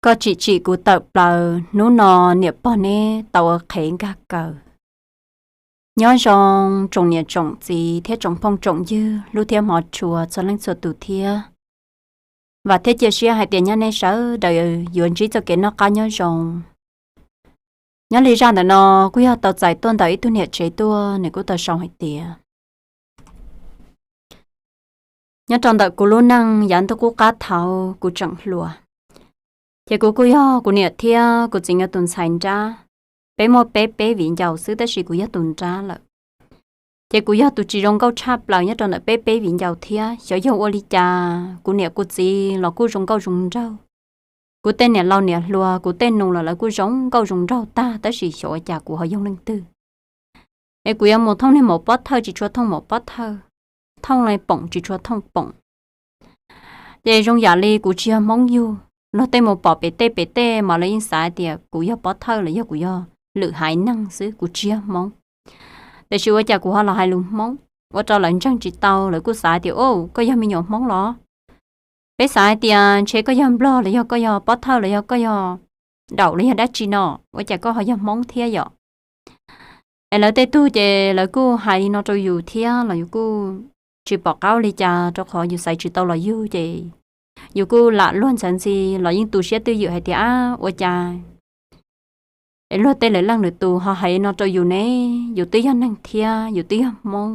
Koj tsim tsim kuv tawm plaws, hnub no niam pog neb tau ua qhev nkag kaws. Nyob zoo tsoom niam tsoom txiv thiab tsoom phooj tsoom ywg lub thiab hmov tshua txhua leej txhua tus thiab. Vam thiab cia siab hais tias nyob nej sawv daws yuav ntsib txoj kev noj qab nyob zoo. Nyob li zaj ntawm no kuj yog tau txais tuaj ntawm ib tug niam tsev tuaj, nws kuj tau sau hais tias, nyob rau ntawm kuv lub neej yav ntuj qub qab thaud kuv tseem hluas, ces kuv kuj yog kuv niam thiab kuv txiv nkawd tus ntxhais nrab. Peb muaj peb peb viv ncaus xwb tab sis kuv yog tus nrab lawm. Ces kuv yog tus tsis zoo nkauj tshaj plaws nyob rau ntawm peb peb viv ncaus thiab. Xyov yog ua li cas kuv niam kuv txiv los kuj zoo nkauj zoo nraug. Kuv tej niam laus niam hluas, kuv tej nus los lawv kuj zoo nkauj zoo nraug tag, tab sis xyov ua cas kuv ho yog leej twg. Es kuv yuav mus thooj niag maum pob thawj tsis tshua thooj maum pob thawj, thooj li poom tsis tshua thooj poom. Ces zoo yam li kuv tsis yog Hmoob yug. Luag tej mus pom pem tej pem tej mas lawv yeej xav tias kuv yog pob thawj los yog kuv yog lwm haiv neeg xwb, kuv tsis yog Hmoob. Tiam sis ua cas kuv ho los hais lus Hmoob, ua rau lawv ntseeg tsis tau, lawv kuj xav tias, o, koj yog me nyuam Hmoob los? Peb xav hais tias ntshe koj yog Nplog los yog koj yog pob thawj los yog koj yog daum los yog dab tsi no, ua cas koj ho yog Hmoob thiab yom? Es lawv tej tug ces lawv kuj hais li no rau yus thiab los yus kuj tsis pom qab ua li cas, rau qhov yus xaiv tsis tau los yug ces yus kuj lam luag ntxhi ntxhi los yeej tu siab twj ywm hais tias, ab, ua cas es luag tej lawv leej lwm tus ho hais li no rau yus ne? Yus twb yog neeg thiab, yus twb yog Hmoob,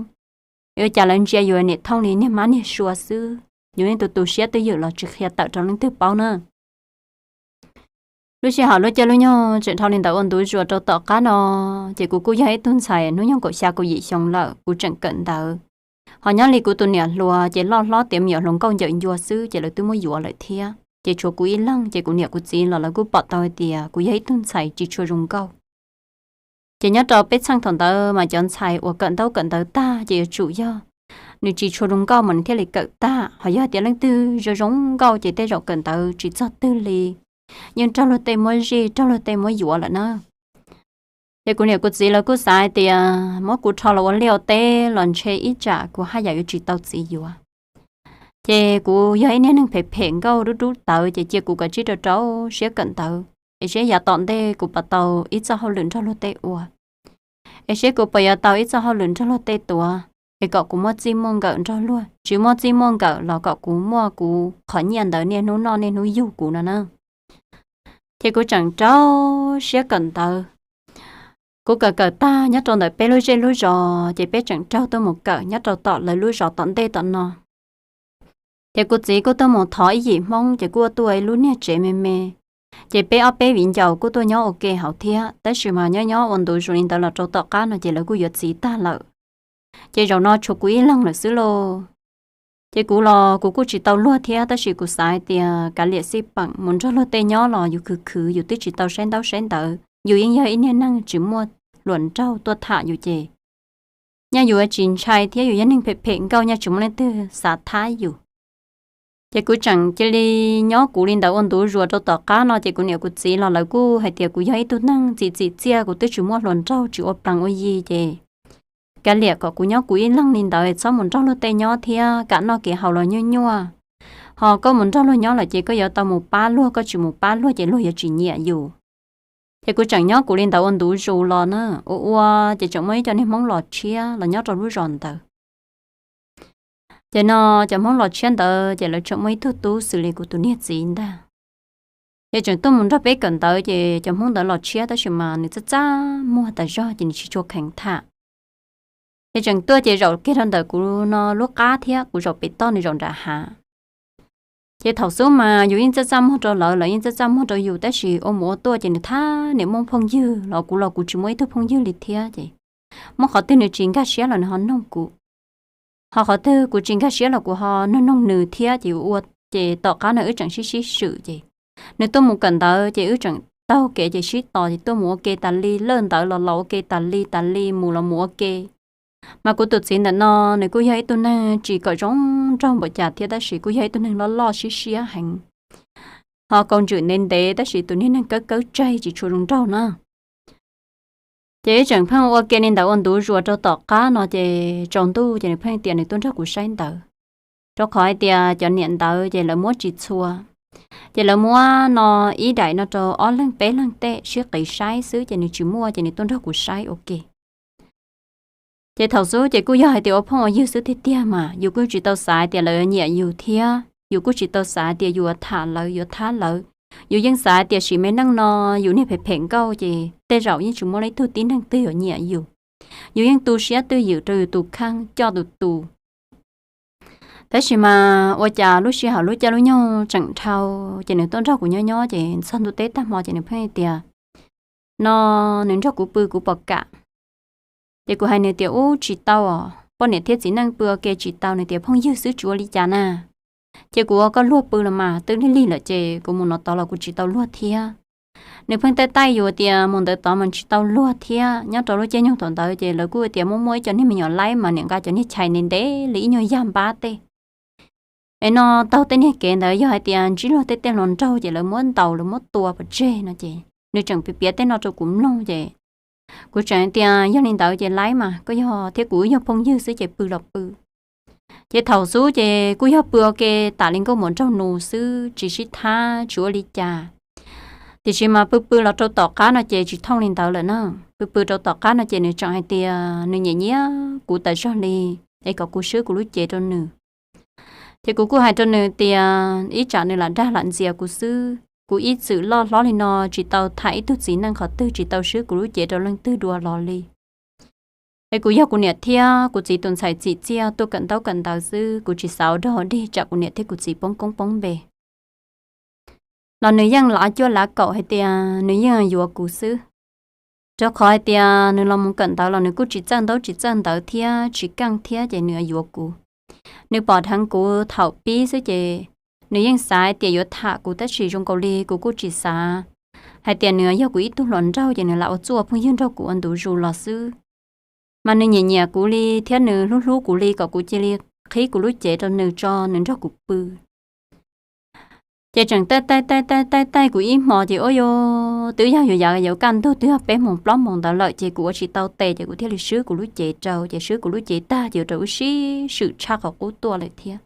ua cas lawv ntsia yus niam thooj li niag mab niag sua xwb? Yus yeej tu tu siab twj ywm los tsis qhia tawm rau leej twg paub na. Lub sij hawm lub caij lub nyoog tseem dhau li ntawd ua ntu zus rau tom qab no, ces kuv kuj yog ib tug ntxhais hnub nyoog kaum xya kaum yim xyoo lawm, kuv tseem kawm ntawv. Ho nyob li kuv tus niam hluas ces loj hlob tiav me nyuam hluas nkauj ncawm ncua xwb ces lawv twb muab yuav lawm thiab, ces tshuav kuv ib leeg ces kuv niam kuv txiv los lawv kuj pom tau hais tias kuv yog ib tug ntxhais tsis tshua zoo nkauj. Ces nyob rau peb txheej thaum ntawd mas cov ntxhais uas kawm ntaub kawm ntawv tag ces yuav tsum yog nws tsis tshua zoo nkauj mas nws thiaj li kawm tag, ho yog tias leej twg zoo zoo nkauj ces tej zaum kawm ntawv tsis txog twg li, yeej raug luag tej muab zij, raug luag tej muab yuav lawm na. Ces kuv niam kuv txiv lawv kuj xav hais tias muab kuv rho los ua liaj ua teb los ntshe ib tsam kuv haj yam yuav tsis tau txiv yuav. Ces kuv yog ib niag neeg phem phem nkauj dub dub tawv, ces cia kuv kav tsij rau rau siab kawm ntawv, es seb yav tom ntej kuv puas tau ib txoj hauj lwm nrog luag tej ua, es seb kuv puas yuav tau ib txoj hauj lwm nrog luag tej tuav, es kom kuv muaj txij muaj nkawm nrog luag, tsis muaj txij muaj nkawm los kom kuv muaj kuv qhov nyiaj ntawd niaj hnub noj niaj hnub yug kuv no na. Ces kuv tseem rau siab kawm ntawv. Kuv kawm kawm tag nyob rau ntawm peb lub zej lub zos, ces peb tseem raug tuaj mus kawm nyob rau tom lawv lub zos tom ntej tom no. Ces kuv txiv kuj tuaj mus thov ib yim Hmoob, ces kuj tuaj ua ib lub niag tsev me me. Ces peb ob peb viv ncaus kuj tuaj nyob ua ke hauv thiab, tab sis mas nyob nyob ua ntu zus li ntawd los rau tom qab no ces lawv kuj yuav txiv tag lawm. Ces zaum no tshuav kuv ib leeg lawm xwb lauj. Ces kuv los kuv kuj tsis tau luag thiab, tab sis kuv xav hais tias kav liam xij peem, mus nrog luag tej nyob los yus khwv khwv, yus twb tsis tau saib ntaub saib ntawv, yus yeej yog ib niag neeg tsis muaj hluas nraug tuaj tham yus ces nyaj yus tsis ntshai thiab, yus yog neeg phem phem nkauj nyaj tsis muaj leej twg xav thab yus. Ces kuv tseem cia li nyob kuv li ntawd ua ntu zus rau tom qab no, ces kuv niam kuv txiv los lawv kuj hais tias kuv yog ib tug neeg txim txim txiaj, kuv twb tsis muaj hluas nraug tsis ua plees ua yi, ces kav liam kom kuv nyob kuv ib leeg li ntawd, txhob mus nrog luag tej nyob thiab, kam noj kev haus los nyuaj nyuaj. Ho koj mus nrog luag nyob lawm ces koj yuav tau mus pab luag, koj tsis mus pab luag ces luag yuav tsis nyiam yus. Ces kuv tseem nyob kuv li ntawd ua ntu zus los na, ua ua ces tseem muaj ib co niag Hmoob los tshiab los nyob rau lub zos ntawd. Ces no cov Hmoob los tshiab ntawd ces lawv tseem muaj ib tug tub xws li kuv tus niag txiv ntag. Ces tseem tuaj mus nrog peb kawm ntawv, ces cov Hmoob ntawd los tshiab tab sis mas nws txaj txaj muag tas zog ces nws tsis tshua kheev tham. Ces tseem tuaj ces zaum kiag rau ntawm kuv no lub qab thiab, kuv zaum pem toj nws zaum nram hav. Ces thaum xub mas yus yeej txaj txaj muag rau lawv, lawv yeej txaj txaj muag rau yus, tab sis ua mus ua tuaj ces nws thab niam muaj phooj ywg los kuv los kuv tsis muaj ib tug phooj ywg li thiab. Ces muaj qhov twg nws tsis nkag siab los nws ho noog kuv, ho qhov twg kuv tsis nkag siab los kuv ho noog noog nws thiab. Ces ua ces tom qab no wb tseem sib sib swm ces nws tuaj mus kawm ntawv ces wb tseem taug kev ces sib tos ces tuaj mus ua ke tas li, lawj ntawv los los ua ke tas li, tas li mus los mus ua ke. Mas kuv tus txiv ntawm no nws kuj yog ib tug neeg tsis kom zoo nraug npaum cas thiab, tab sis kuj yog ib tug neeg loj loj siab siab heev, ho kaus ntswm ntev ntev, tab sis tus niag neeg kawb kawb tseg tsis tshua zoo nraug na. Ces wb tseem pheej ua ke li ntawd ua ntu zus rau tom qab no ces tsaus ntuj ces nws pheej tias nws tuaj nrog kuv saib ntawv, rau qhov hais tias cov niam ntawv ces lawv muab tsis txhua. Ces lawv muab no ib daim no rau ob leeg peb leeg tej sib qiv saib xwb ces nws tsis muaj ces nws tuaj nrog kuv saib ua ke. Ces thaum xub ces kuj yog hais tias ua phooj ua ywg xwb tiag tiag mas yus kuj tsis tau xav tias lawv nyiam yus thiab yus kuj tsis tau xav tias yus yuav tham lawv yuav thab lawv. Yus yeej xav tias sim me neej no yus niag phem phem nkauj ces tej zaum yeej tsis muaj leej twg tib neeg twg yuav nyiam yus. Yus yeej tu siab twj ywm rau yus tus kheej coj tus tus. Tab sis mas ua cas lub sij hawm lub caij lub nyoog tseem dhau, ces nws tuaj nrog kuv nyob nyob ces txog ntuj teb tag hmo ces nws pheej hais tias no nws nrog kuv pw kuv pom kam. Ces kuv hais nws tias ub tsis tau os, poj niam thiab txiv neej pw ua ke tsis tau. Nws tias phooj ywg xwb tsis ua li cas na. Ces kuv ua koj luag pw los mas twb lig lig lawm ces kuv mus no tod los kuv tsis tau luag thiab. Nws pheej taij taij yus tias mus ntawd tod mas tsis tau luag thiab. Nyob rau lub caij nyoog thaum ntawd ces lawv kuj tias muaj muaj ib co niag me nyuam laib mas niam nqa cov niag chais ntev ntev li ib nyuag yag npab tej. Es no taug tej niag kev ntawd yog hais tias ntsib luag tej tej hluas nraug ces lawv muab ntaus lawv muab tua pov tseg no ces nws tseem piav piav tej no rau kuv mloog ces kuv tseem tias yog li ntawd ces laib mas koj yog thiab kuv yog phooj ywg xwb ces pw los pw. Ces thaum xub ces kuj yog pw ua ke tam li nkauj muam nraug nus xwb tsis sib thab tsis ua li cas. Tiam sis mas pw pw los rau tom qab no ces tsis thooj li ntawd lawm na. Pw pw rau tom qab no ces nws tseem hais tias nws nyiam nyiam kuv tas zog li, es kom kuv swb kuv lub cev rau nws. Ces kuv kuj hais rau nws tias ib tsam nws lam dag lam ntxias kuv xwb, kuv ib txwm loj hlob li no tsis tau tham ib tug txiv neej qhov twg tsis tau swb kuv lub cev rau leej twg dua los li. Es kuv yog kuv niam thiab kuv txiv tus ntxhais txim txiaj tuaj kawm ntaub kawm ntawv xwb, kuv tsis xav ua dog dig tsam kuv niam thiab kuv txiv poob koob poob npe. Los nws yeej lav cuaj lav kaum hais tias nws yeej yuav kuv xwb. Rau qhov hais tias nws los mus kawm ntawv los nws kuj tsis txawj ntaub tsis txawj ntawv thiab tsis keej thiab ces nws yuav kuv. Nws pom dheev kuv thaum pib xwb ces nws yeej xav hais tias yuav tham kuv tab sis zoo nkaus li kuv kuj tsis xav hais tias nws yog kuv ib tug hluas nraug ces nws lam ua txuj ua phooj ywg nrog kuv ua ntu zus los xwb. Mas nws nyiam nyiam kuv li thiab nws hlub hlub kuv li kom kuv cia li qhib kuv lub cev rau nws tso nws nrog kuv pw. Ces tseem taij taij taij taij taij taij kuv ib hmo ces ua yuav twb yog yuav yav yuav kaj ntug twb yog peb moos plaub moos ntawd lawm ces kuv ua tsis tau tes ces kuv thiaj li swb kuv lub cev rau ces swb kuv lub cev tag ces ua rau wb sib swm tshaj qhov qub tuaj lawm thiab.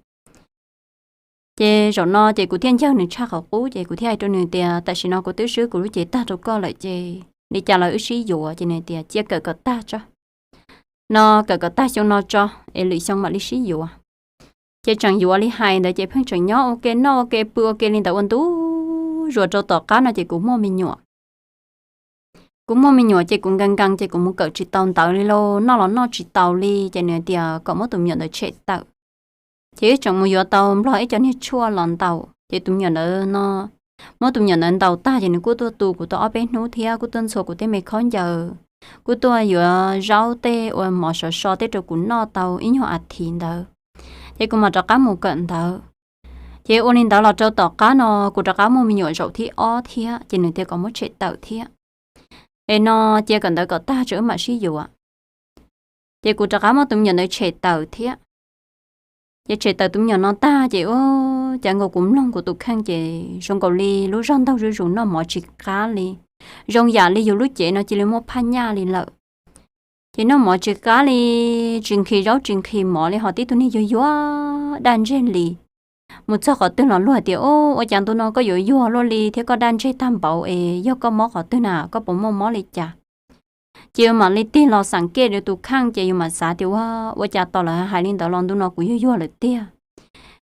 Ces zaum no ces kuv thiaj ncaws nws tshaj qhov qub ces kuv thiaj hais rau nws tias tam sim no kuv twb swb kuv lub cev tag rau koj lawm ces li cas los wb sib yuav ces nws tias cia kawm kom tag tso. No kawm kom tag xyoo no tso es lwm xyoo mam li sib yuav. Ces tseem yuav li hais ntawd ces pheej tseem nyob ua ke noj ua ke pw ua ke li ntawd ua ntu zus rau tom qab no ces kuv muaj me nyuam. Kuv muaj me nyuam ces kuv nkees nkees ces kuv mus kawm tsis tau ntawv li lauj, noj los noj tsis taus li ces nws tias kom muab tus me nyuam ntawd tshem tawm. Ces wb tseem mus yuav tau nplog ib co niag tshuaj los ntaus ces tus me nyuam ntawd no, muab tus me nyuam ntawd ntaus tag ces nws kuj tuaj tu kuv tau ob peb hnub thiab kuj tuaj ntxhua kuv tej me khaub ncaws, kuj tuaj yuav zaub tej ua mov sov so tej rau kuv noj tau ib nyuag a thiv ntawd. Ces kuv mam rov qab mus kawm ntawv. Ces ua li ntawd los rau tom qab no kuv rov qab muaj me nyuam zaum thib ob thiab ces nws tias kom muab tshem tawm thiab. Es no cia kawm ntawv kom tag tso wb mam sib yuav. Ces kuv rov qab muab tus me nyuam ntawd tshem tawm thiab. Ces tshem tawm tus me nyuam no tag ces ua cas nkaus kuv mloog kuv tus kheej ces zoo nkaus li lub zog ntaug zuj zus noj mov tsis qab li, zoo yam li yus lub cev no cia li muaj phaj nyaj li lawm. Ces noj mov tsis qab li, tsis nqhis zaub tsis nqhis mov li ho tib tug niag yuag yuag daj ntseg li. Mus txog qhov twg los luag tias ua cas ntu no koj yuav yuag luaj li thiab koj daj ntseg tag npaum es yog koj mob qhov twg na, koj puas muaj mob li cas? Ces yus mam li tig los xeem kiag yus tus kheej ces yus mam xav tias ua, ua cas tos lawv hais li ntawd los ntu no kuv yuag yuag lawm tiag.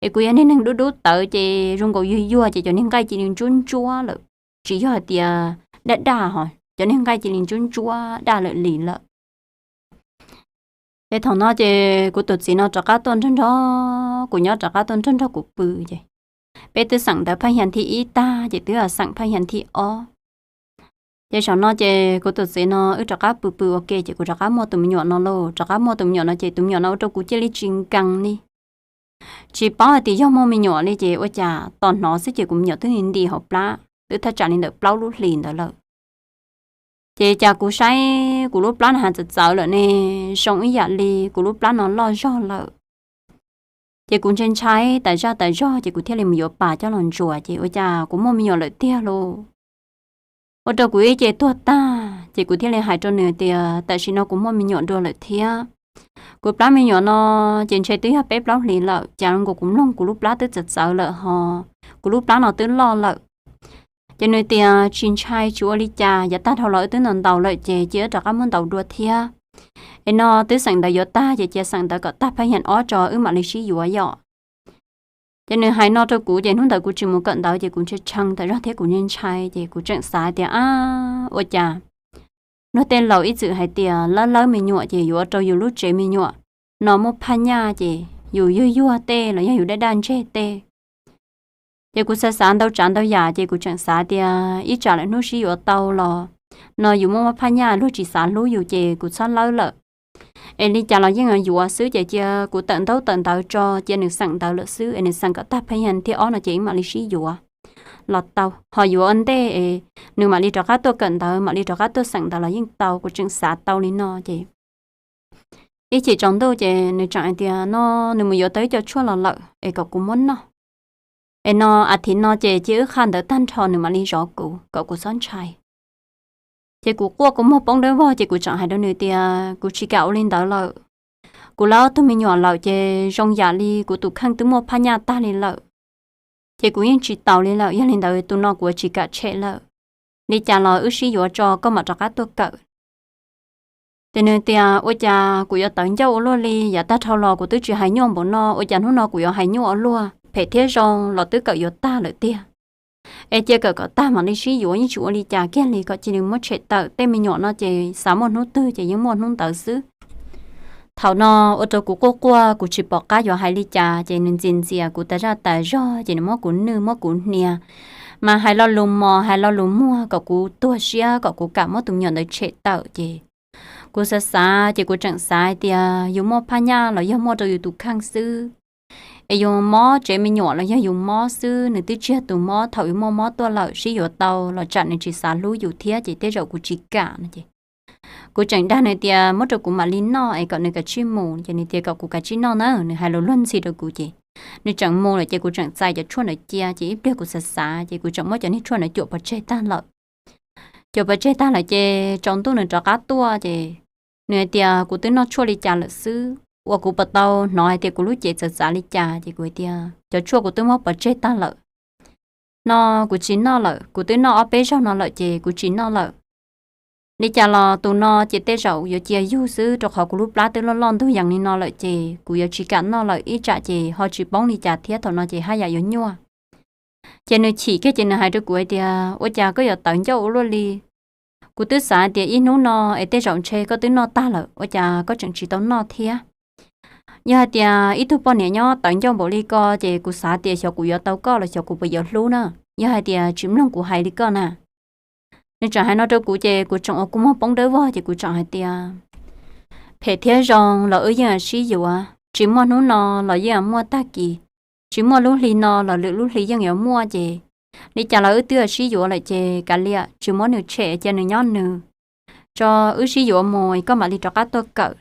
Es kuv yog niag neeg dub dub tawv ces zoo nkaus yuag yuag ces cov niag nqaij cia li ntsuab ntsuab lawm, tsis yog hais tias daj daj ho, cov niag nqaij cia li ntsuab ntsuab daj lawm li lawm. Ces thaum no ces kuv tus txiv no rov qab tuaj nrog nrog kuv nyob rov qab tuaj nrog nrog kuv pw ces peb twb xeem ntawv phaj xya thib ib tag ces twb xeem phaj xya thib ob. Ces zaum no ces kuv tus txiv no wb rov qab pw pw ua ke ces kuv rov qab muaj tus me nyuam no lauj, rov qab muaj tus me nyuam no ces tus me nyuam no ua rau kuv cia li tsis nkees li. Tsis paub hais tias yog muaj me nyuam li ces ua cas tos hnov xwb ces kuv me nyuam twb nti hauv plab twb thaj tsam li ntawm plaub lub hlis ntawd lawm. Ces cas kuv saib kuv lub plab no ha txawv txawv lawm ne, zoo ib yam li kuv lub plab no loj zog lawm. Ces kuv ntshai ntshai tas zaj tas zog ces kuv thiaj li mus yuav pas coj los ntsuas ces ua cas kuv muaj me nyuam lawm tiag lauj. Ua rau kuv ib ce tuag tag ces kuv thiaj li hais rau nws tias tam sim no kuv muaj me nyuam dua lawm thiab. Kuv plab me nyuam no ces ntshe twb yog peb plaub hlis lawm, cas nkaus kuv mloog kuv lub plab twb txawv txawv lawm ho kuv lub plab no twb loj lawm. Ces nws tias tsis ntshai, tsis ua li cas, yav tag dhau los wb twb ntaus ntaus lawm ces cia wb rov qab muab ntaus dua thiab. Es no twb xeem ntawv yuav tag ces cia xeem ntawv kom tag phab yas ob tso wb mam li sib yuav yom. Ces nws hais no rau kuv ces hnub ntawd kuv tsis mus kawm ntawv ces kuv ntshai tshee tas zog thiab kuv ntshai ntshai ces kuv tseem xav tias, ab, ua cas luag tej laus ib txwm hais tias lawb lawb me nyuam ces yuav ua rau yus lub tsev me nyuam no muaj phaj nyaj ces yus yuag yuag tej los yog yus daj daj ntseg tej. Ces kuv xav xav ntau tsav ntau yam ces kuv tseem xav tias ib tsam lawm hnub sib yuav tau los no yus muaj muaj phaj nyaj luag tsis xav hlub yus ces kuv txhob lawb lawm. Es li cas los yeej yuav xwb ces cia kuv tawm ntaub tawm ntawv tso, cia nws xeem ntawv lawm xwb es nws xeem kom tag phab yas thiab ob no ces wb mam li sib yuav los tau, ho yuav ua ntej es nws mam li rov qab tuaj kawm ntawv mam li rov qab tuaj xeem ntawv los yeej tau. Kuv tseem xav tau li no ces ib chim tsaus ntuj ces nws tseem hais tias no nws mus yuav tau ib co tshuaj los lawm es kom kuv muab noj. Es no a thiv no ces cia wb qhaj ntawv tag nrho nws mam li zov kuv kom kuv txhob ntshai. Ces kuv quaj kuv muag poob dawb vog ces kuv tseem hais rau nws tias kuv tsis kam ua li ntawd lawm. Kuv lawb ob tug me nyuam lawm ces zoo yam li kuv tus kheej twb muaj phaj nyaj tag li lawm, ces kuv yeej tsis taus li lawm. Yog li ntawd tus no kuv tsis kam tshem lawm. Li cas los wb sib yuav tso koj mam rov qab tuaj kawm. Ces nws tias ua cas kuv yuav tawv ncauj ua luaj li, yav tag dhau los kuv twb tsis hais nyuaj npaum no, ua cas hnub no kuv yuav hais nyuaj ua luaj, phem thiab zoo los twb kawm yuav tag lawm tiag. Es cia kawm kom tag mam li sib yuav, yeej tsis ua li cas kiag li, kom cia nws muab tshem tawm. Tej me nyuam no ces xav muaj hnub twg ces yeej muaj hnub ntawd xwb. Thaum no ua rau kuv quaj quaj kuv tsis pom qab yuav hais li cas ces nws ntxias ntxias kuv tas zaj tas zog ces nws muab kuv nwj muab kuv hnia, mas hais lo lus mos hais lo lus muag kom kuv tuag siab kom kuv kam muab tus me nyuam ntawd tshem tawm ces kuv xav xav ces kuv tseem xav hais tias yus muaj phaj nyaj los yog muaj rau yus tus kheej xwb, es yus mob tsev me nyuam los yog yus mob xwb, nws twb tsis yog tus mob, thaum yus muaj mob tuaj lawm sib yuav tau los tsam nws tsis xav hlub yus thiab ces tej zaum kuv tsis kam no ces kuv tseem dag nws tias muab rau kuv mam li noj es kom nws kav tsij mus ces nws tias kom kuv kav tsij noj na, nws hais lus luag ntxhi rau kuv ces nws tseem mus lawm ces kuv tseem txais cov tshuaj ntawd cia ces ib pliag kuv xav xav ces kuv tseem muab cov niag tshuaj ntawd cuam pov tseg tag lawm. Cuam pov tseg tag lawm ces tsaus ntuj nws rov qab tuaj ces nws hais tias kuv twb noj tshuaj li cas lawm xwb, ua kuv puas tau hnov hais tias kuv lub cev txawv txav li cas ces kuv hais tias cov tshuaj kuv twb muab pov tseg tag lawm. No kuv tsis noj lawm, kuv twb noj ob peb zaug no lawm ces kuv tsis noj lawm. Li cas los tus no ces tej zaum yuav cia yug xwb rau qhov kuv lub plab twb loj loj ntug yees li no lawm ces kuv yuav tsis kam noj lawm, ib tsam ces ho tsis poob li cas thiab thaum no ces haj yam yuav nyuaj. Ces nws chim kiag ces nws hais rau kuv hais tias ua cas koj yuav tawv ncauj ua luaj li, kuv twb xav hais tias ib hnub no es tej zaum ntshe koj twb noj tag lawm ua cas koj tseem tsis tau noj thiab. Yog hais tias ib tug poj niam nyob tawv ncauj npaum li ko ces kuv xav tias xyov kuv yuav tau koj los xyov kuv puas yuav hlub na, yog hais tias tsis mloog kuv hais li koj na. Nws tseem hais no rau kuv ces kuv tseem ua kua muag poob dawb vog ces kuv tseem hais tias phem thiab zoo los wb yeej sib yuav, tsis muaj hnub no los yeej muaj tag kis, tsis muaj lub hli no los lwm lub hli yeej yuav muaj ces li cas los wb twb sib yuav lawm ces kav liam tsis muab nws tshem cia nws nyob nws tso, wb sib yuav mus koj mam li rov qab tuaj kawm.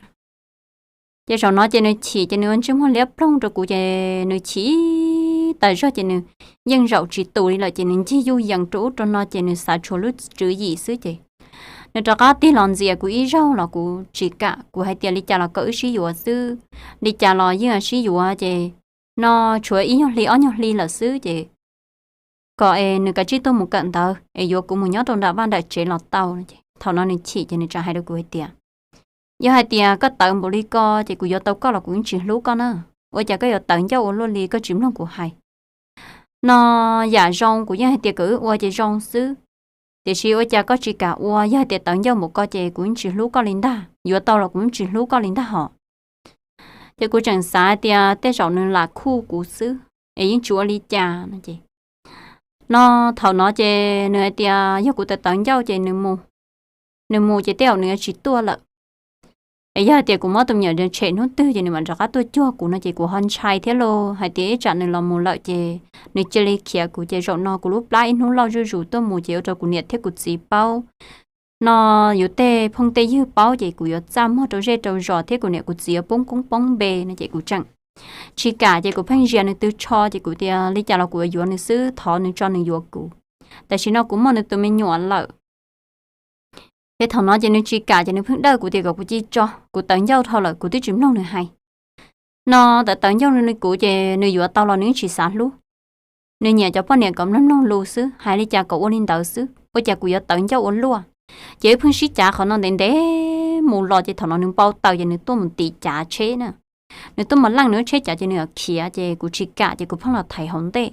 Ces zaum no ces nws chim ces nws ua ntsej muag liab ploog rau kuv ces nws chim tas zog ces nws yeej zaum tsis tus li lawm ces nws ncig yuj yees rau ub rau no ces nws xav tshuav lub tswv yim xwb ces nws rov qab tig los ntxias kuv ib zaug los kuv tsis kam, kuv hais tias li cas los kom wb sib yuav xwb, li cas los yeej sib yuav ces no tshuav ib nyuag hli ob nyuag hli lawm xwb ces kom es nws kav tsij tuaj mus kawm ntawv es yuav kuv mus nyob rau nram vaj nram tsev los tau. Thaum no nws chim ces nws tseem hais rau kuv hais tias yog hais tias koj tawv npaum li ko ces kuv yuav tau koj los kuv yeej tsis hlub koj na, ua cas koj yuav tawv ncauj ua luaj li koj tsis mloog kuv hais. No yam zoo kuv yeej hais tias kom wb ua ces zoo xwb, tiam sis ua cas koj tsis kam ua, yog hais tias tawv ncauj npaum ko ces kuv yeej tsis hlub koj li ntag, yuav tau los kuv yeej tsis hlub koj li ntag hos. Ces kuv tseem xav tias tej zaum nws lam khuj kuv xwb es yeej tsis ua li cas no ces no thaum no ces nws hais tias yog kuv tawv tawv ncauj ces nws mus, nws mus ces tej zaum nws yuav tsis tuaj lawm. Es yog hais tias kuv muab tus me nyuam tshem hnub twg ces nws mam rov qab tuaj cuag kuv no ces kuv ho ntshai thiab lauj, hais tias ib tsam nws los mus lawm ces nws cia li khiav kuv ces zaum no kuv lub plab ib hnub loj zuj zus tuaj mus ces ua rau kuv niam thiab kuv txiv paub, no yus tej phooj tej ywg paub ces kuv yuav txaj muag rau zej rau zos thiab kuv niam kuv txiv yuav poob koob poob npe no ces kuv tseem tsis kam ces kuv pheej zias nws tw tsho ces kuv tias li cas los kuv yuav yuav nws xwb, thov nws tso nws yuav kuv. Tam sim no kuv muaj nws tus me nyuam lawm. Ces thaum no ces nws tsis kam ces nws pheej dawj kuv tias kom kuv cia tso, kuv tawv ncauj dhau lawm, kuv twb tsis mloog nws hais. No tawv tawv ncauj li kuv ces nws yuav tau los nws tsis xav hlub. Nws nyiam cov poj niam kom mloog mloog lus xwb, hais li cas kom ua li ntawd xwb, ua cas kuv yuav tawv ncauj ua luaj. Ces wb pheej sib cav qhov no ntev ntev mus los ces thaum no nws npau taws ces nws tuaj mus tim cav tsheb na. Nws tuaj mus leej nws lub tsheb cav ces nws khiav ces kuv tsis kam ces kuv pheej los thaiv hauv ntej.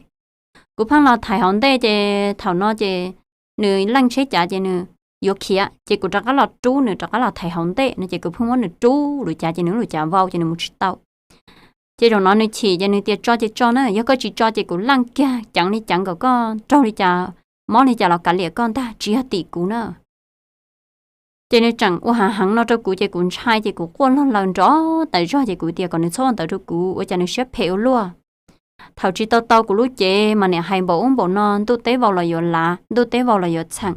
Kuv pheej los thaiv hauv ntej ces thaum no ces nws leej tsheb cav ces nws yuav khiav ces kuv rov qab los rub nws rov qab los thaiv hauv ntej no ces kuv pheej muab nws rub lub cav ces nws lub cav vau ces nws mus tsis tau. Ces zaum no nws chim ces nws tias tso ces tso na, yog koj tsis tso ces kuv leej kiag ceev li ceev kom koj raug li cas mob li cas los kav liam koj ntag, tsis yog tim kuv na. Ces nws tseem ua hav heev no rau kuv ces kuv ntshai ces kuv quaj log laws nrov tas zog ces kuv tias kom nws txhob ua ntawd rau kuv, ua cas nws siab phem ua luaj. Thaum tsis tau tau kuv lub cev mas niam hais npaum ub npaum no, ntuj teb vau los yuav lav, ntuj teb vau los yuav txheem.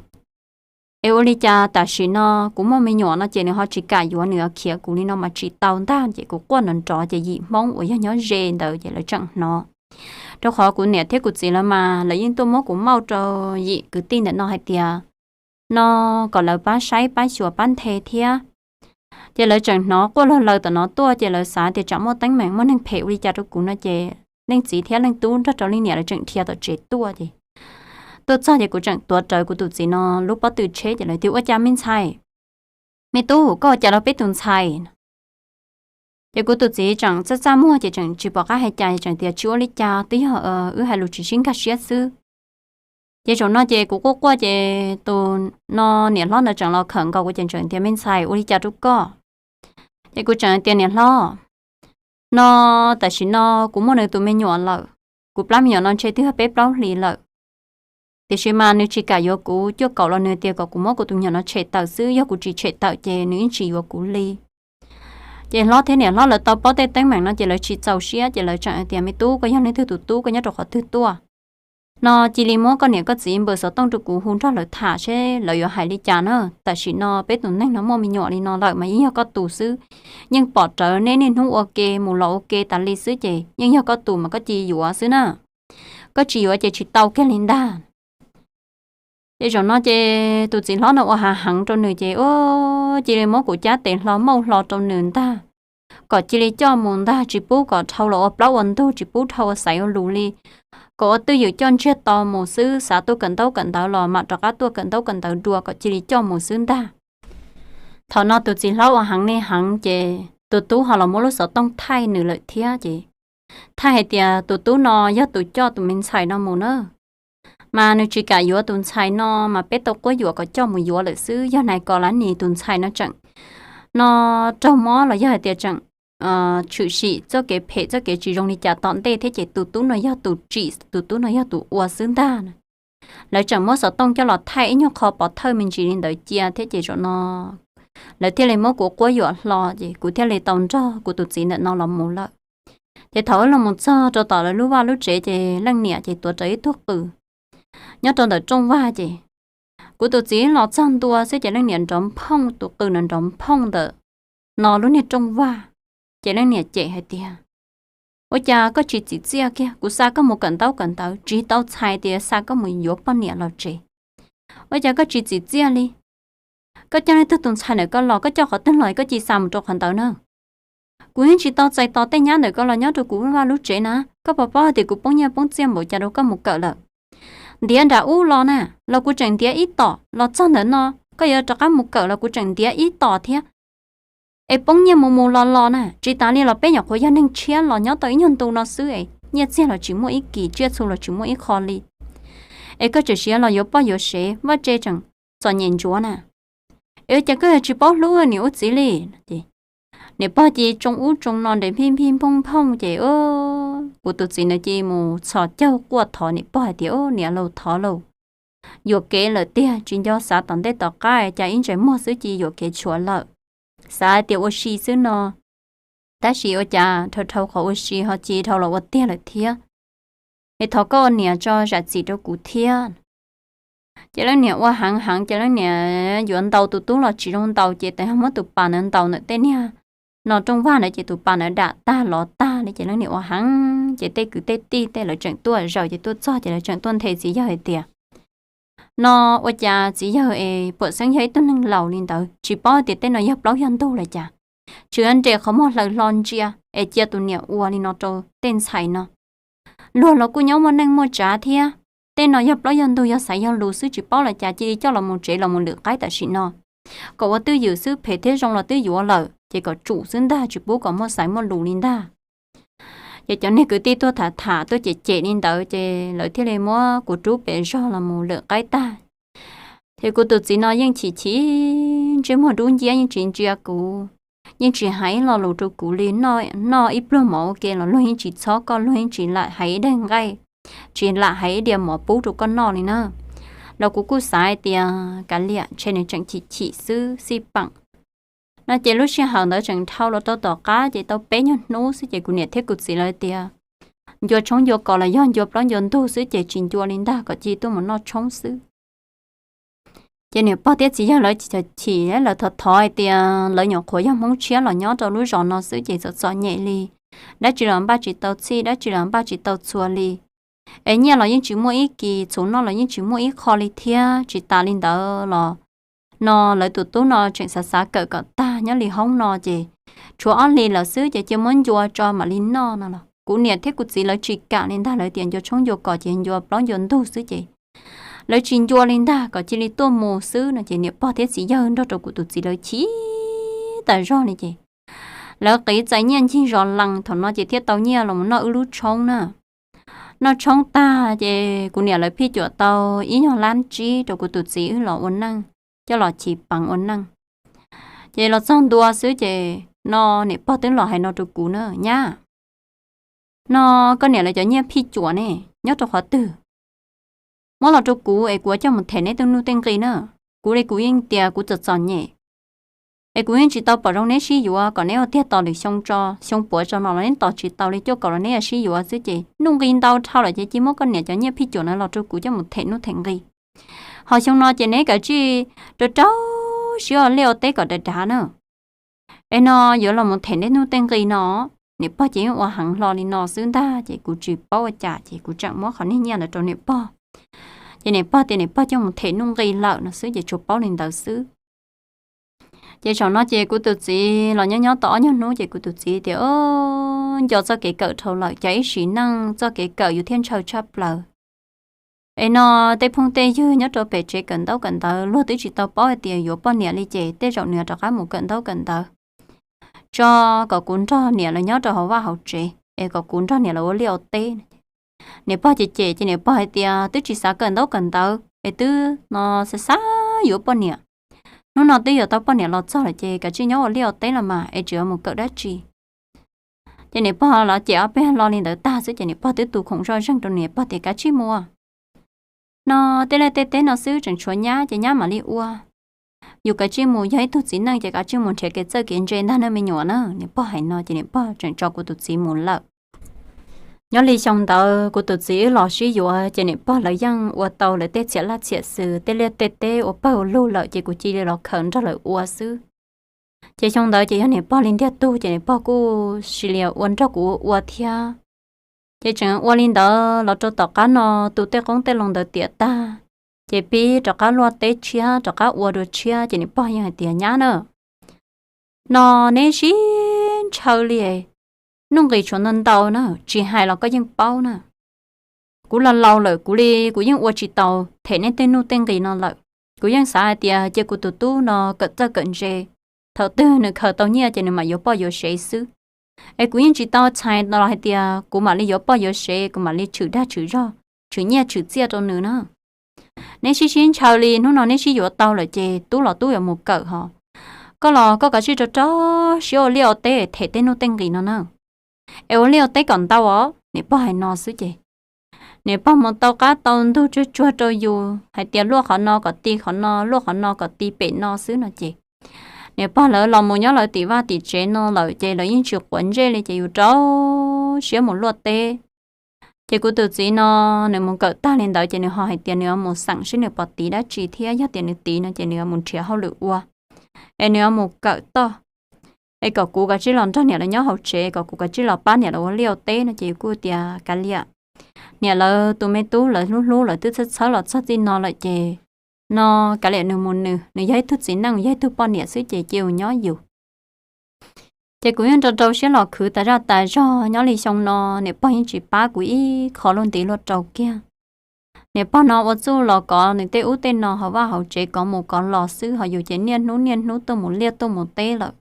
Es ua li cas tam sim no kuv muaj me nyuam no ces nws ho tsis kam yuav, nws khiav kuv li no mas tsis tau ntag. Ces kuv quaj nrov nrov ces yim Hmoob uas yog nyob ze ntawd ces lawv tseem hnov, rau qhov kuv niam thiab kuv txiv lawv mas lawv yeej tuaj muab kuv mauj rau yim kwv tij ntawm no hais tias no kom lawv pab saib pab xyuas pab nthe thiab. Ces lawv tseem hnov quaj log laws tom no tuaj ces lawv xav tias tsam muaj teeb meem muaj neeg phem ua li cas rau kuv no ces leej txiv thiab leej tub nrog rau leej niam lawv tseem dhia tom tsev tuaj ces tuaj txog ces kuv tseem tuav rawv kuv tus txiv no lub pob tw tsheb ces lawv tias ua cas me ntxhais, me tub koj ua cas los peb tus ntxhais. Ces kuv tus txiv tseem txaj txaj muag ces tseem tsis pom qab hais cas, tseem tias tsis ua li cas, twb yog wb hais lus tsis sib nkag siab xwb. Ces zaum no ces kuv quaj quaj ces tus no niam hlob ntawd tseem los khawm nkaus kuv ces tseem tias me ntxhais ua li cas rau koj. Ces kuv tseem tias niam hlob, no tam sim no kuv muaj nws tus me nyuam lawm, kuv plab me nyuam no ntshe twb yog peb plaub hlis lawm. Tiam sis mas nws tsis kam yuav kuv, cuaj kaum los nws tias kom kuv muab kuv tus me nyuam no tshem tawm xwb, yog kuv tsis tshem tawm ces nws yeej tsis yuav kuv li. Ces hlob thiab niam hlob lawv tau paub tej teeb meem no ces lawv tsis txaus siab ces lawv tseem hais tias me tub, koj yog leej twg tus tub, koj nyob rau qhov twg tuaj no, cia li muab koj niam koj txiv npawb xov tooj rau kuv hu nrog lawv tham seb lawv yuav hais li cas na. Tam sim no peb tus neeg no muaj me nyuam li no lawm mas yeej yog koj tus xwb. Yeej pom rawv neb niaj hnub ua ke mus los ua ke tas li xwb ces yeej yog koj tus mas koj cia li yuav xwb na. Koj tsis yuav ces tsis tau kiag li ntag. Ces zaum no ces tus txiv hlob no ua hav heev rau nws ces cia li muab kuv cab tes hlo mauj hlo rau nws ntag, kom cia li coj mus ntag, tsis pub kom dhau los ua plaub ua ntug, tsis pub dhau ua xaiv ua lus li, kom ua twj ywm coj ntsiag to mus xwb, xav tuaj kawm ntaub kawm ntawv los mam rov qab tuaj kawm ntaub kawm ntawv dua, kom cia li coj mus xwb ntag. Thaum no tus txiv hlob ua heev li heev ces tus tub ho los muab lub xov tooj thaij nws lawm thiab ces thaij hais tias tus tub no yog tus coj tus me ntxhais no mus na, mas nws tsis kam yuav tus ntxhais no mas peb tau quab yuam kom coj mus yuav lawm xwb, yog hais kom lawv nim tus ntxhais no tseem no raug mob los yog hais tias tseem tshwm sim txoj kev phem txoj kev tsis zoo li cas tom ntej thiab ces tus tub no yog tus tsim, tus tub no yog tus ua xwb ntag. Lawv tseem muab xov tooj coj los thaij ib nyuag qho pov thawj me ntsis li ntawd cia thiab ces zaum no lawv thiaj li muab kuv quab yuam hlo ces kuv thiaj li tau nrog kuv tus txiv ntawm no los mus lawm. Ces thaum wb los mus txog rau tom lawv lub vaj lub tsev ces leej niam ces tuav rawv ib tug qws nyob rau ntawm rooj vag ces kuv tus txiv los txog ntua xwb ces leej niam nrov nphooj, tus qws no nrov nphooj ntawm no lub niag rooj vag. Ces leej niam cem hais tias ua cas koj tsis txim txiaj kiag, kuv xa koj mus kawm ntaub kawm ntawv tsis tau txhais tias xa koj mus yuav poj niam los tsev, ua cas koj tsis txim txiaj li? Koj coj leej twg tus ntxhais ntawm koj los, koj coj qhov twg los koj cia li xa mus rau qhov ntawd na. Kuv yeej tsis tau txais tos tej nyab ntawm koj los nyob rau kuv vaj lub tsev na, koj puas paub hais tias kuv poob nyiaj poob txiaj npaum cas rau koj mus kawm lawm? Ntiav nram ub los na los kuv tseem ntiav ib tom, los txog ntawm no koj yuav rov qab mus kawm los kuv tseem ntiav ib tom thiab. Es poob nyiaj mus mus los los na, tsis tas li los peb nyuam qhuav yog neeg tshiab los nyob tau ib nyuag ntu no xwb es nyiaj txiag los tsis muaj ib kis, tsiaj txhu los tsis muaj ib qho li. Es koj tseem siav los yuav poj yuav sev, vaj tse tseem txom nyem ntsuav na. Es ua cas koj yuav tsis paub hlub niam ua txiv li? Niam pog cia li tsoo ub tsoo no nres phij phij nphooj nphooj ces kuv tus txiv ntawd cia li mus txhos caug quaj thov niam pog hais tias niam laus thov lauj, yuam kev lawm tiag, tsis nco xav tom ntej tom qab cas ib ntsais muag xwb cia li yuam kev tshuav lawm. Xav hais tias ua si xwb no, tab sis ua cas dhau dhau qhov ua si ho cia li dhau los ua tiag lawm thiab. Es thov koj ua niam tso zam txim rau kuv thiab. Ces leej niam ua heev heev ces leej niam yuav ntaus tus tub los tsis zoo ntaus ces tes ho muab tus pas ntawd ntaus ntawm tej niag no rooj vag ntawd ces tus pas ntawd dam tag lov tag li ces leej niam ua heev ces tej kwv tej tij tej lawv tseem tuaj zaws ces tuaj txog ces lawv tseem tuaj nthe txiv yawg hais tias No ua cas txiv yawg es puam xeeb yog ib tug neeg laus li ntawd tsis paub tias tej no yog plaub yog ntug los cas, tsuas yuav nres qhov muag hlaws hlo ntsia es cia tus niam ua li no rau tej ntxhais no. Luag los kuj nyob muaj neej muaj tsav thiab, tej no yog plaub yog ntug yog xaiv yog lus xwb tsis paub los cas cia li coj los mus tsev los mus lwm qaib tam sim no. Kom ua twj ywm xwb, phem thiab zoo los twb yuav lawm ces kom tsum xwb ntag, tsis pub kom muaj xaiv muaj lus li ntag. Ces cov niag kwv tij tuaj tham tham tuaj cem cem li ntawd ces lawv thiaj li muab kuv rub pem zog los mus lwm qaib tag. Ces kuv tus txiv no yeej chim chim, ntsej muag dub nciab yeej tsis ntsia kuv, yeej tsis hais ib lo lus rau kuv li. Noj ib pluag mov ua ke los luag yeej tsis txhob koj, luag yeej tsis lam hais ib daig nqaij, tsis lam hais ib diav mov pub rau koj noj li na. Los kuv kuj xav hais tias kav liam, ntshe nws tseem chim chim xwb xij peem. No ces lub sij hawm ntawd tseem dhau los rau tom qab ces tau peb nyuag hnub xwb ces kuv niam thiab kuv txiv lawv tias ncua tshoob ncua kos los yog ncua plaub ncua ntug xwb ces tsis ncua li ntag, kom cia li tuaj mus noj tshoob xwb. Ces niam pog thiab txiv yawg lawv chim, lawv thov thov hais tias lawv nyuam qhuav yog Hmoob tshiab los nyob rau lub zos no xwb ces txom txom nyem li, dab tsi los npaj tsis tau txhij, dab tsi los npaj tsis tau txhua li. Es nyiaj los yeej tsis muaj ib kis, txhuv noj los yeej tsis muaj ib qho li thiab. Tsis tas li ntawd los no lawv tus tub no tseem xav xav kawm kom tag nyob li hoob no ces tshuav ob hlis lawm xwb ces cia muab ncua tso mam li noj no los kuv niam thiab kuv txiv lawv tsis kam li ntag, lawv tias ncua tshoob ncua kos ces ncua plaub ncua ntug xwb ces lawv tsis ncua li ntag, kom cia li tuaj mus xwb no ces niam pog thiab txiv yawg nrog rau kuv tus txiv lawv chim tas zog li ces lawv qiv txais nyiaj ncig zos lees, thaum no ces thiaj tau nyiaj los mus noj wb lub tshoob na. Noj tshoob tag ces kuv niam lawv phij cuam tau ib nyuag lab tsib rau kuv tus txiv wb los ua neej, coj los chiv peev ua neej. Ces los txog ntua xwb ces no niam pog twb los hais no rau kuv na, nyab, no koj niam lawv cov nyiaj phij cuam ne nyob rau qhov twg? Muab los rau kuv es kuv coj mus them neb tej nuj tej nqi na. Kuv li kuv yeej tias kuv txom txom nyem es kuv yeej tsis tau pom zoo neb sib yuav, kom neb ua tiag tos lwm xyoo tso, xyoo puav tso no los neb tos tsis tau li, cuaj kaum los neb yuav sib yuav xwb ces nuj nqi ntau dhau lawm ces cia muab koj niam cov nyiaj phij cuam no los rau kuv coj mus them nuj them nqi. Ho xyoo no ces neb kav tsij rau rau siab ua liaj ua teb kom dav dav na. Es no yuav los mus them neb nuj tej nqi no. Niam pog ces yeej ua heev hlo li no xwb ntag ces kuv tsis paub ua cas ces kuv tseem muab qhov niag nyiaj ntawd rau niam pog. Ces niam pog tias niam pog coj mus them nuj nqi lawm no xwb ces tsuas paub li ntawd xwb. Ces zaum no ces kuv tus txiv los nyob nyob tau ob nyuag hnub ces kuv tus txiv tias, nco txoj kev kawm dhau lawm, cas ib sim neej txoj kev kawm yus thiaj ntshaw tshaj plaws. Es no tej phooj tej ywg nyob rau pem tsev kawm ntaub kawm ntawv luag twb tsis tau paub hais tias yuav poj niam li ces tej zaum nws rov qab mus kawm ntaub kawm ntawv tso, kom kuv nrog niam lawv nyob rau hauv vaj hauv tsev es kom kuv nrog niam lawv ua liaj ua teb. Niam pog ces cem ces niam pog hais tias twb tsis xav kawm ntaub kawm ntawv es twb no xav xav yuav poj niam. Hnub no twb yuav tau poj niam los txog lawm ces kav tsij nyob ua liaj ua teb los mas es tseem yuav mus kawm dab tsi. Ces niam pog los cem ob peb lo li ntawd tag xwb ces niam pog twb tu khoom zoj zeeg rau niam pog tias kav tsij mus. No tej liaj tej teb no xwb tseem tshuav nyab ces nyab mam li ua. Yus kav tsij mus, yog ib tug txiv neej ces kav tsij mus nrhiav kev txawj kev ntse ntag nej me nyuam na. Niam pog hais no ces niam pog tseem tso kuv tus txiv mus lawm. Nyob li xyoo ntawd kuv tus txiv wb los sib yuav ces niam pog lawv yeej ua tau lawv tej txhiam laj txhiam xws, tej liaj tej teb ua pawg ua lug lawm ces kuv cia li los khawm nrog lawv ua xwb. Ces xyoo ntawd ces yog niam pog li ntiag tug ces niam pog kuj cia li ua nrog kuv ua thiab. Ces tseem ua li ntawd los rau tom qab no tu tej qoob tej loo ntawd tiam tag, ces pib rov qab luaj teb tshiab, rov qab ua dua tshiab ces niam pog yeej hais tias nyab na, no neb sib ntshaw li, nuj nqis tshuav ntau ntau na, tsis hais los koj yeej paub na. Kuv los laus lawm kuv li kuv yeej ua tsis tau them neb tej nuj tej nqis no lawm. Kuv yeej xav hais tias cia kuv tus tub no kawm txawj kawm ntse, thaum twg nws khaws tau nyiaj ces nws mam yuav poj yuav sev xwb. Es kuv yeej tsis tau txhais los hais tias kuv mam li yuav poj yuav sev, kuv mam li tshwm dag tshwm zog, tshwm nyiaj tshwm txiaj rau nws na. Neb sib sib ntshaw li, hnub no neb sib yuav tau lawm ces tub los tub yuav mus kawm hos. Koj los koj kav tsij rau rau siab ua liaj ua teb them tej nuj tej nqis no na. Es ua liaj ua teb kom ntau os, niam pog hais no xwb ces niam pog mus tau qab tau ntug tsuag tsuag rau yus hais tias luaj qhov no kom ti qhov no, luaj qhov no kom ti pem no xwb no ces niam pog lawv los mus nyob lawv tim vaj tim tsev no lawm ces lawv yeej tsis quav ntsej li ces yus rau siab mus luaj teb. Ces kuv tus txiv no nws mus kawm tag li ntawd ces nws ho hais tias nws yuav mus xeem seb nws puas tiv dab tsi thiab yog tias nws tiv no ces nws yuav mus nrhiav hauj lwm ua, es nws yuav mus kawm toj, es kom kuv kav tsij los nrog niam lawv nyob hauv tsev, kom kuv kav tsij los pab niam lawv ua liaj ua teb no ces yus kuj tias kav liam, niam lawv tus me tub lawv hlub hlub lawv twb txhawb txhawb los txog txij no lawm ces no kav liam nws mus nws, nws yog ib tug txiv neej, yog ib tug poj niam xwb ces cia yus nyob yus. Ces kuv yeej rau rau siab los khwv tas zaj tas zog nyob li xyoo no, niam pog yeej tsis pab kuv ib qho luaj ntiv luaj rau kiag. Niam pog no ua txuj los kov nws tej ub tej no hauv vaj hauv tsev, kov mus kov los xwb, ho yus ces niaj hnub niaj hnub tuaj mus liaj tuaj mus teb lawm.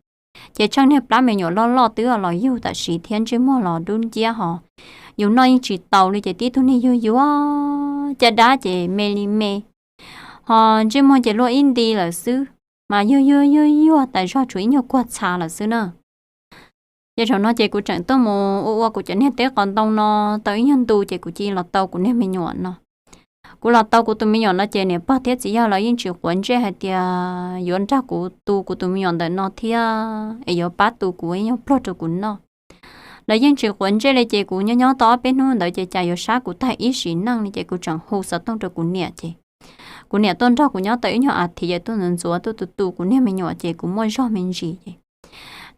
Ces tsheej niag plab me nyuam loj loj twb los yug tam sim thiab, ntsej muag los dub nciab ho yus noj yeej tsis taus li, ces tib tug niag yuag yuag caj dab ces me li me, ho ntsej muag ces luaj ib nti lawm xwb, mas yuag yuag yuag yuag tas zog tshuav ib nyuag kuag txha lawm xwb na. Ces zaum no ces kuv tseem tuaj mus ua ua kuv cov niag teb qos ntoo no tau ib nyuag ntu ces kuv cia li los tau kuv niag me nyuam no. Kuv los tau kuv tus me nyuam no ces niam pog thiab txiv yawg lawv yeej tsis quav ntsej hais tias yuav nrog kuv tu kuv tus me nyuam ntawm no thiab es yuav pab tu kuv ib nyuag pluag rau kuv noj. Lawv yeej tsis quav ntsej li, ces kuv nyob nyob tau ob peb hnub ntawd ces cas yuav sab kuv tag ib sim neej li, ces kuv tseem hu xov tooj rau kuv niam ces kuv niam tuaj nrog kuv nyob tau ib nyuag as thiv, ces tuaj ntxuav ntxuav tuaj tu tu kuv niag me nyuam ces kuv muaj zog me ntsis ces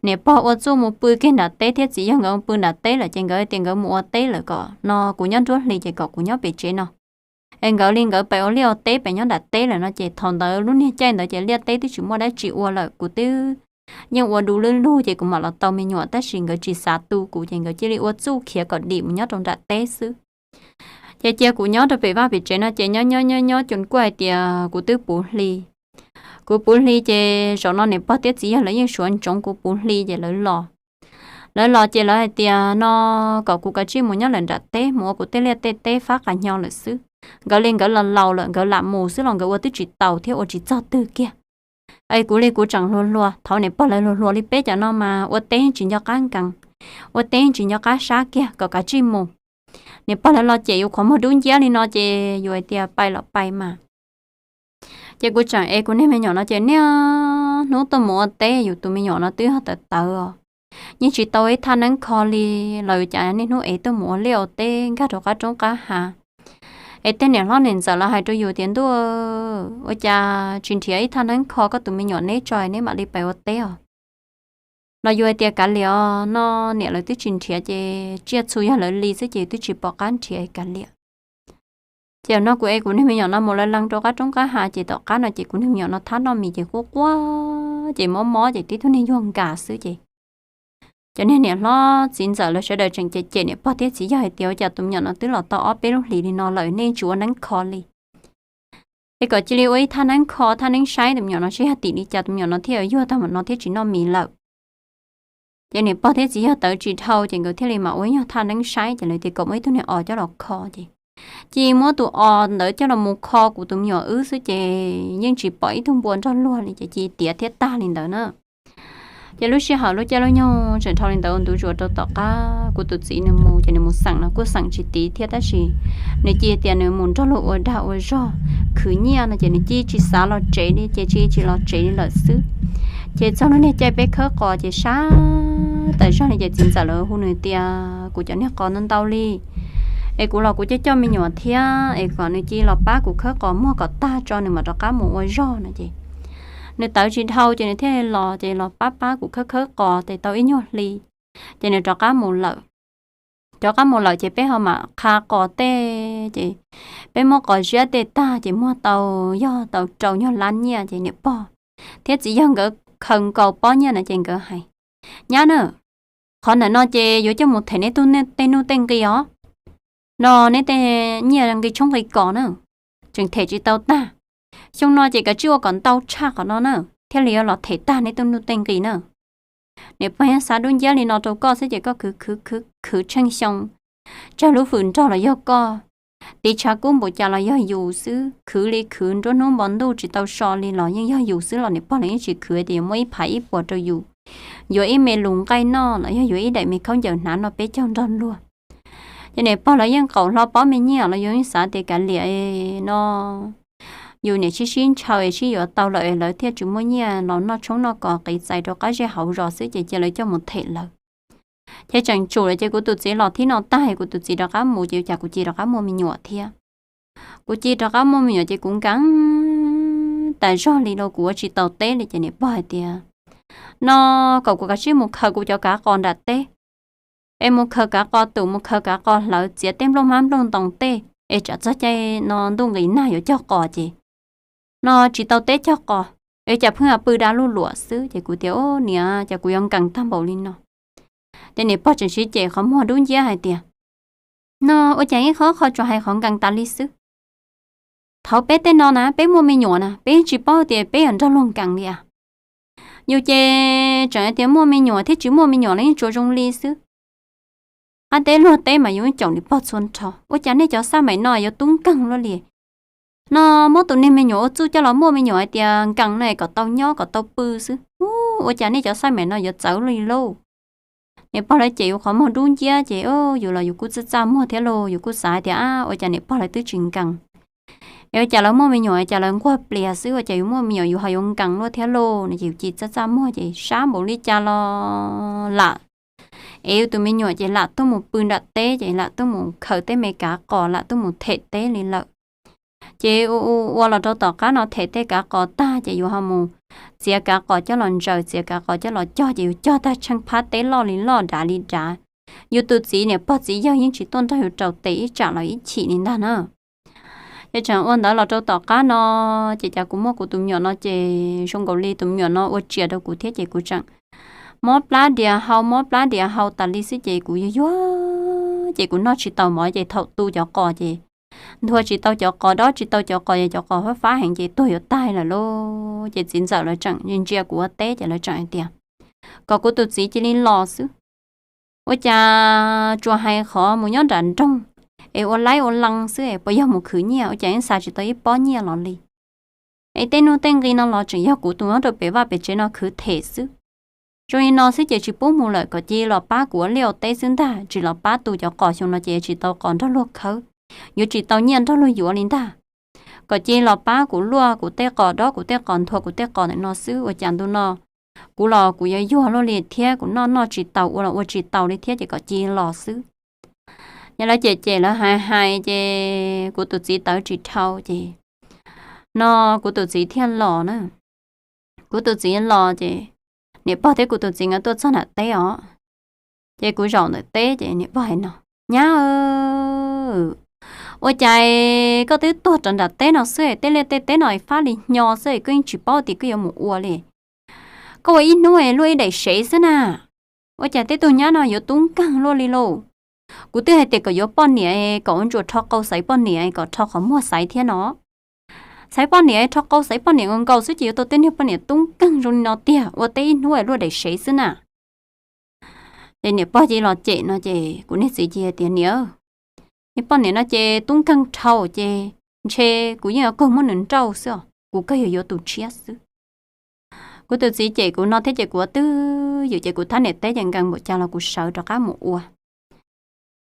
niam pog ua txuj mus pw kiag nram teb thiab txiv yawg nkawd pw nram teb lawm, ces nkawd tias nkawd mus ua teb lawm, kom no kuv nyob nruab hlis ces kom kuv nyob pem tsev no. Es nkawd li nkawd pem ua liaj ua teb pem nyob nram teb lawm no, ces thaum ntawd lub niag caij ntawd ces liaj teb twb tsis muaj dab tsi ua lawm, kuv twb yeej ua du lwb lug ces kuv mam los tau me nyuam, tab sis nkawd tsis xav tu kuv ces nkawd cia li ua txuj khiav kom dim mus nyob rau nram teb xwb. Ces cia kuv nyob rau pem vaj pem tsev no ces nyob nyob nyob nyob cus kuj hais tias kuv twb puv hli. Kuv puv hli ces zaum no niam pog thiab txiv yawg lawv yeej suav ntsoov kuv puv hli ces lawv los. Lawv los ces lawv hais tias no kom kuv kav tsij mus nyob lawm nram teb mus ua kuv tej liaj tej teb fab qas nyo lawm xwb. Nkawd li nkawd los laus lawm, nkawd lam mus xwb los nkawd ua twb tsis taus thiab ua tsis txog twg kiag. Es kuv li kuv tseem hluas hluas, thaum niam pog lawv hluas hluas li peb cov no mas ua teb tsis nco qab nkees, ua teb tsis nco qab sab kiag, kom kav tsij mus. Niam pog lawv los cem yus qhov muag dub nciab li no ces yus hais tias pais los pais mas. Ces kuv tseem ev kuv niag me nyuam no ces niaj hnub tuaj mus ua teb, yus tus me nyuam no twb yog tawv tawv os, yeej tsis tau ib thaj neeb kho li. Los yus cas niaj hnub ev tuaj mus ua liaj ua teb nkag rau qab roob qab hav. Es tej niam hlob niam ntxawm los hais rau yus tias, ntuj, ua cas tsis nrhiav ib thaj neeb kho koj tus me nyuam neb tso neb mam li pais ua teb os? Los yus hais tias kav liam os, no niam lawv twb tsis nrhiav ces tsiaj txhu yog lawv li xwb ces twb tsis pom qab nrhiav, kav liam. Ces no kuv ev kuv niag me nyuam no mus lawv lees rau qab roob qab hav ces tom qab no ces kuv niag me nyuam no thab noj mis ces quaj quaj ces mob mob ces tib tug niag yuag nkas xwb ces cov niag niam hlob txiv ntxawm lawv sawv daws tseem cem cem niam pog thiab txiv yawg hais tias, ua cas tus me nyuam no twb los tau ob peb lub hlis li no lawm nej tsis ua neeb kho li? Es kom cia li ua ib thaj neeb kho, thaj neeb saib tus me nyuam no seb yog tim li cas tus me nyuam no thiaj yuag tag mam no thiab tsis noj mis lawm. Ces niam pog thiab txiv yawg tawv tsis dhau ces nkawd thiaj li mam ua ib nyuag thaj neeb saib ces lawv tias kom muab ib tug niag os coj los kho ces cia muab tus os ntawd coj los mus kho kuv tus me nyuam wb xwb ces yeej tsis pom ib tug npua nrog luag li ces cia tiav thiab tag li ntawd na. Ces lub sij hawm lub caij lub nyoog tseem dhau li ntawd ua ntu zus rau tom qab kuv tus txiv nws mus ces nws mus xeem los kuj xeem tsis tiv thiab tab sis nws cia tias nws mus nrog luag ua dag ua zog khwv nyiaj no ces nws cia tsis xav los tsev li ces cia tsis los tsev li lawm xwb. Ces txog lub niag caij peb khawb qos ces sab tas zog li ces txiv ntxawm lawv hu nws tias kuv cov niag qos ntau ntau li es kuv los kuv coj coj me nyuam thiab es kom nws cia los pab kuv khawb qos muag kom tag tso nws mam rov qab mus ua zog no ces nws tawv tsis dhau ces nws thiaj los ces los pab pab kuv khawb khawb qos ces tau ib nyuag hli ces nws rov qab mus lawm. Rov qab mus lawm ces peb ho mam qha qos tej ces peb muab qos ziab tej tag ces muag tau yog tau rau nyuag lab nyiaj ces niam pog thiab txiv yawg nkawd khaws nkaus pob nyiaj no ces nkawd hais, nyab na, qhov ntawm no ces yuav coj mus them neb tug tej nuj tej nqi os, no neb tej nyiaj nqi tshoob nqi kos na, tseem them tsis tau tag. Xyoo no ces kav tsij ua kom ntau tshaj qhov no na thiaj li yuav los them tag neb tug nuj tej nqi na. Niam pog yeej xav dub nciab li no rau koj xwb ces koj khwv khwv khwv khwv tsheej xyoo, tsawg lub hwm nrog los yog koj, tiv tshav kub npaum cas los yog yus xwb, khwv li khwv nruab hnub npo ntuj tsis tau so li los yeej yog yus xwb los niam pog los yeej tsis khwv tias yuav muab ib phav ib puas rau yus, yuav ib me lus nqaij noj los yog yuav ib daim me khaub ncaws hnav noj peb caug nrog luag. Ces niam pog lawv yeej qaum hlo pob me nyiaj los yus yeej xav tias kav liam no, yus niam sib sib ntshaw es sib yuav tau lawm es lawv thiaj tsis muaj nyiaj los noj tshoob noj kos qiv txais rau qab zej hauv zos xwb ces cia lawv coj mus them lawv. Ces tseem tsum lawm ces kuv tus txiv los thib no tag kuv tus txiv rov qab mus ces ua cas kuv cia rov qab muaj me nyuam thiab. Kuv cia rov qab muaj me nyuam ces kuv nkees tas zog li los kuv ua tsis tau teb li ces niam pog hais tias, no kom kuv kav tsij mus khaws kuv cov kav qos nram teb, es mus khaws kav qos tum mus khaws kav qos hlawv txiav tej nplooj hmab nplooj ntoos tej es tsam txog caij no ntuj nqis nag yuav cog qos ces no tsis tau teb cog qos, es cas pheej pw da luj luam xwb. Ces kuv tias, Ub niam, cas kuv yuav nkees tag npaum li no? Ces niam pog tseem sib cem qhov muag dub nciab hais tias, No ua cas ib qho qho tsuas hais qhov nkees tas li xwb? Thaum peb tej no na peb muaj me nyuam na peb tsis paub tias peb yuav nrog luag nkees li as. Yus ces tseem hais tias muaj me nyuam thiab tsis muaj me nyuam los yeej tsuas zoo li xwb. Qab teb luag teb mas yus caum niam pog txhua nrho, Ua cas nej cov xab maim no yuav tub nkeeg luaj li? No muab tus niag me nyuam ua txuj coj los muaj me nyuam hais tias nkees no kom tau nyob kom tau pw xwb. Ub, ua cas nej cov xab maim no yuav txawv luaj li lauj? Niam pog lawv cem yus qhov muag dub nciab ces yus los yus kuj txaj txaj muag thiab lauj, yus kuj xav hais tias, Ab, ua cas niam pog lawv twb tsis nkees, es ua cas lawv muaj me nyuam cas lawv nquag plias xwb, ua cas yus muaj me nyuam yus ho yuav nkees luaj thiab lauj? No ces yus cia txaj txaj muag ces sab npaum li cas los lam, es yus tus me nyuam ces lam tuaj mus pw nram teb, ces lam tuaj mus khaws tej me kav qos, lam tuaj mus them teb li lawm. Ces ua los rau tom qab no them tej kav qos tag ces yus ho mus txiav kav qos coj los ntsaws, txiav kav qos coj los cog, ces yus cog tag tsheej phab teb loj li loj dav li dav. Yus tus txiv niam pog txiv yawg yeej tsis tuaj nrog yus raus tes ib tsam los ib chim li ntag na. Ces tseem ua ntawd los rau tom qab no, ces cas kuv muaj kuv tus me nyuam no ces zoo nkaus li tus me nyuam no ua tsias rau kuv thiab ces kuv tseem mob plab dias hau, mob plab dias hau tas li xwb ces kuv yuag yuag ces kuv noj tsis tau mov ces thaum tu cov qos ces nthua tsis tau cov qos, dob tsis tau cov qos, ces cov qos fab fab heev ces tuag yuav tag lawm lauj. Ces txiv ntxawm lawv tseem ntsia kuv ua teb ces lawv tseem hais tias kom kuv tus txiv cia li los xwb. Ua cas tsuas hais qhov mus nyob nram nroog es ua laib ua lees xwb, puas yog mus khwv nyiaj, ua cas yeej xa tsis tau ib pob nyiaj los li? Es tej nuj tej nqi no los tseem yog kuv tus nyob rau pem vaj pem tsev no khwv them xwb. Zoo li no xwb ces tsis pub mus lawm, kom cia li los pab kuv ua liaj ua teb xwb ntag, tsis los pab tu cov qos xyoo no ces tsis tau qos nrog luag khawb, yuav tsis tau nyiaj nrog luag yuav li ntag. Kom cia li los pab kuv luaj kuv tej qos, dob kuv tej qos, nthua kuv tej qos ntawm no xwb, ua cas ntu no kuv los kuv yuav yuag luaj li thiab, kuv noj noj tsis tau, ua los ua tsis tau li thiab, ces kom cia li los xwb. Yog lawv cem cem lawv hais hais ces kuv tus txiv tawv tsis dhau ces no kuv tus txiv thiaj los na. Kuv tus txiv los ces niam pog thiab kuv tus txiv nkawd tuaj txog nram teb os. Ces kuv zaum ntawm teb ces niam pog hais no, Nyab, ua cas koj twb tuag rau nram teb no xwb, tej liaj tej teb no fab li hnyo xwb, koj yeej tsis paub tias koj yuav mus ua li. Koj ua ib hnub luaj ib daim sev xwb na, ua cas tej tug nyab no yuav tub nkeeg luaj li lauj? Kuv twb hais tias kom yuav poj niam kom ua ntsuas rho qau xaiv poj niam, kom rho qhov muag xaiv thiab no. Xaiv poj niam, rho qau xaiv poj niam nkaus nkaus xwb ces yuav tau tej niag poj niam tub nkeeg zoo li no tiag, ua teb ib hnub luaj daim sev xwb na. Ces niam pog cia li los cem no ces kuv niag txiv cia li hais tias, Niam, niag poj niam no ces tub nkeeg dhau ces ntshe kuv yeej yuav kawg muab nws nrauj xwb os, kuv kawg yuav yuav tus tshiab xwb. Kuv tus txiv cem kuv no thiab ces kuv ua twj ywm ces kuv thab niam teb ces nkees npaum cas los kuv sawv rov qab mus ua.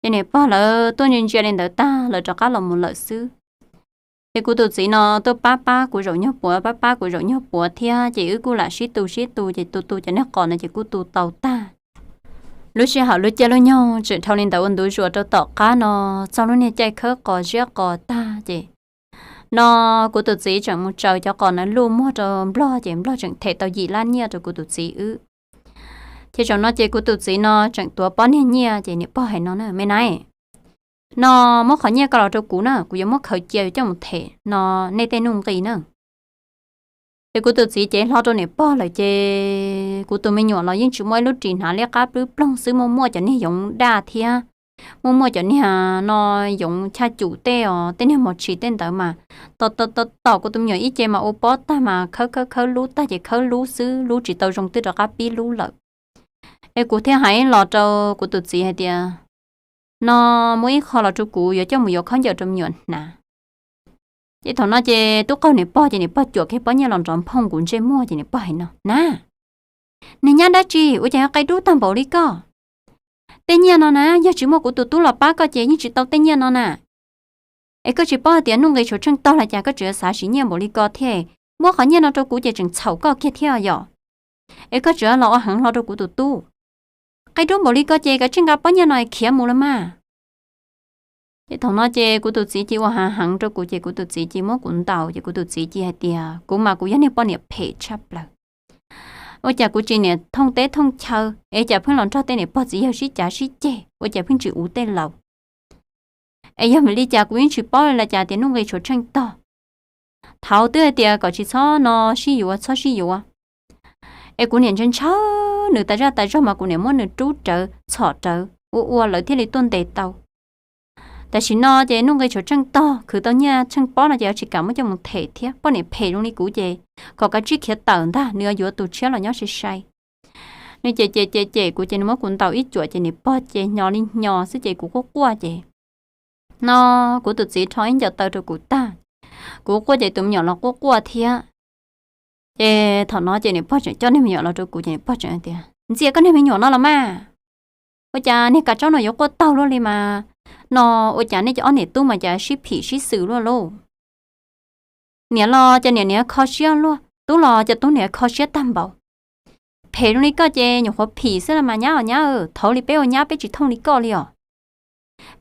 Ces niam pog lawv tuaj ntsia ntsia li ntawd tag lawv rov qab los mus lawm xwb. Ces kuv tus txiv no tuaj pab pab kuv zaum nyuag puav, pab pab kuv zaum nyuag puav thiab ces wb kuj lam sib tu sib tu ces tu tu cov niag qos no ces kuj tu tau tag. Lub sij hawm lub caij lub nyoog tseem dhau li ntawd ua ntu zus rau tom qab no, txog lub niag caij khawb qos ziab qos tag ces no kuv tus txiv tseem mus tsaws cov qos ntawd luj muag rau Nplog ces Nplog tseem them tau yim lab nyiaj rau kuv tus txiv wb. Ces zaum no ces kuv tus txiv no tseem tuav pob niag nyiaj ces niam pog hais no na, Me nai, no muab qhov nyiaj ko los rau kuv na, kuv yuav muab khaws cia yuav coj mus them no nej tej nuj nqi na. Ces kuv tus txiv cev hlo rau niam pog lawm ces kuv tus me nyuam los yeej tsis muaj ib lub ris hnav, liab qab plwb ploog xwb, muaj muaj cov niag yoov daj thiab muaj muaj cov niag no yoov chaj cum tej os, tej niag mos tshis tej ntawd mas tom tom tom kuv tus me nyuam ib ce mas ua pob tag mas khawb khawb khawb lub tag ces khawb lub xwb, lub tsis tau zoo twb rov qab pib lub lawm. Es kuv thiaj hais los rau kuv tus txiv hais tias, No muab ib qho los rau kuv yuav coj mus yuav khaub ncaws rau me nyuam hnav. Ces thaum no ces tub qaug niam pog ces niam pog cuam kiag pob nyiaj los nrov nphooj kuv ntsej muag ces niam pog hais no, Na, niag nyab dab tsi ua cas yuav qia dub tag npaum li koj? Tej nyiaj no na yog tsis muaj kuv tus tub los pab koj ces yeej tsis tau tej nyiaj no na. Es koj tsis paub hais tias nuj nqis tshuav tsheej tog los cas koj tseem yuav xav siv nyiaj npaum li ko thiab? Muab qhov nyiaj no rau kuv ces tseem txhaum koj kiag thiab yom. Es koj tseem los ua heev hlo rau kuv tus tub. Qia dub npaum li ko ces kav tsij nqa pob nyiaj no khiav mus los mas. Ces thaum no ces kuv tus txiv cia ua hav heev rau kuv ces kuv tus txiv cia muab kuv ntaus ces kuv tus txiv cia hais tias kuv mas kuv yog niag poj niam phem tshaj plaws. Ua cas kuv tsis niam thooj teb thooj chaw es cas pheej los nrog tej niam pog txiv yawg sib cav sib ceg, ua cas pheej tsis uv tej laus. Es yog vim li cas kuv yeej tsis paub li los cas tias nuj nqis tshuav tsheej tog. Thaud twb hais tias kom tsis txhob no sib yuav, txhob sib yuav. Es kuv niam ntshaw ntshaw nws tas zaj tas zog mas kuv niam muab nws rub rawv txhom rawv ua ua lawv thiaj li tuaj ntes tau. Tam sim no ces nuj nqi tshuav tsheej tog, khwv tau nyiaj tsheej pob no ces yuav tsis kam muab coj mus them thiab. Poj niam phem zoo li kuv ces kom kav tsij khiav tawm ntag, nws yuav yuav tus tshiab los nyob sai sai. Nws cem cem cem cem kuv ces nws muab kuv ntaus ib cuam ces niam pog ces hnyo li hnyo xwb ces kuv quaj quaj ces no kuv tus txiv rho ib nco taw rau kuv tag. Kuv quaj ces tus me nyuam los quaj quaj thiab. Ces thaum no ces niam pog tseem coj niag me nyuam los rau kuv ces niam pog tseem tias, Ntxias koj niag me nyuam no los mas, ua cas niag kav tsaub no yuav quaj taug luaj li mas, no ua cas nej cov ob niam tub mas cas sib phim sib xwm luaj lauj. Niam los ces niam niam kho siab luaj, tub los ces tub niam kho siab tag npaum. Phem zoo li koj ces nyuam qhuav phim xwb los mas nyab os nyab, thaum li peb ua nyab peb tsis thooj li koj li os.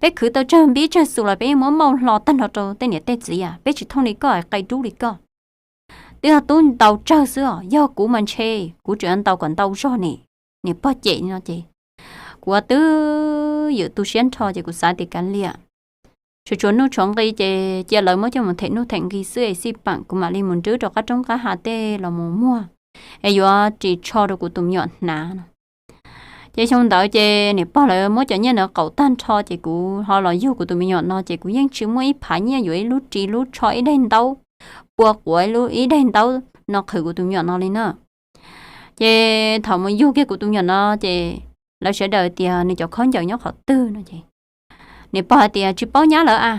Peb khwv tau tsawg npib tsawg xus los peb yeej muab mauj hlo tag nrho rau tej niam tej txiv, peb tsis thooj li koj, qe dub li koj. Twb yog tub ntaus tsawg xwb os, yog kuv mas ntshe kuv tseem yuav ntaus kom ntau zog ne. Niam pog cem no ces kuv twb ywm tu siab nrho ces kuv xav tias kav liam, tsuas tshuav nuj tshuav nqi ces cia lawv muab coj mus them nuj them nqi xwb es xij peem kuv mam li mus nrwb rau qab roob qab hav tej los mus muag es yuav ris tsho rau kuv tus me nyuam hnav no. Ces xyoo ntawd ces niam pog lawv muab cov nyiaj ntawd qaum tag nrho ces kuv ho los yug kuv tus me nyuam no ces kuv yeej tsis muaj ib phav nyiaj yuav ib lub ris lub tsho ib daig ntaub, pua quav ib daig ntaub no qhwv kuv tus me nyuam no li na. Ces thaum mus yug kiag kuv tus me nyuam no ces lawv sawv daws tias nws cov khaub ncaws nyob qhov twg no ces niam pog hais tias, Tsis paub nyab lawv a,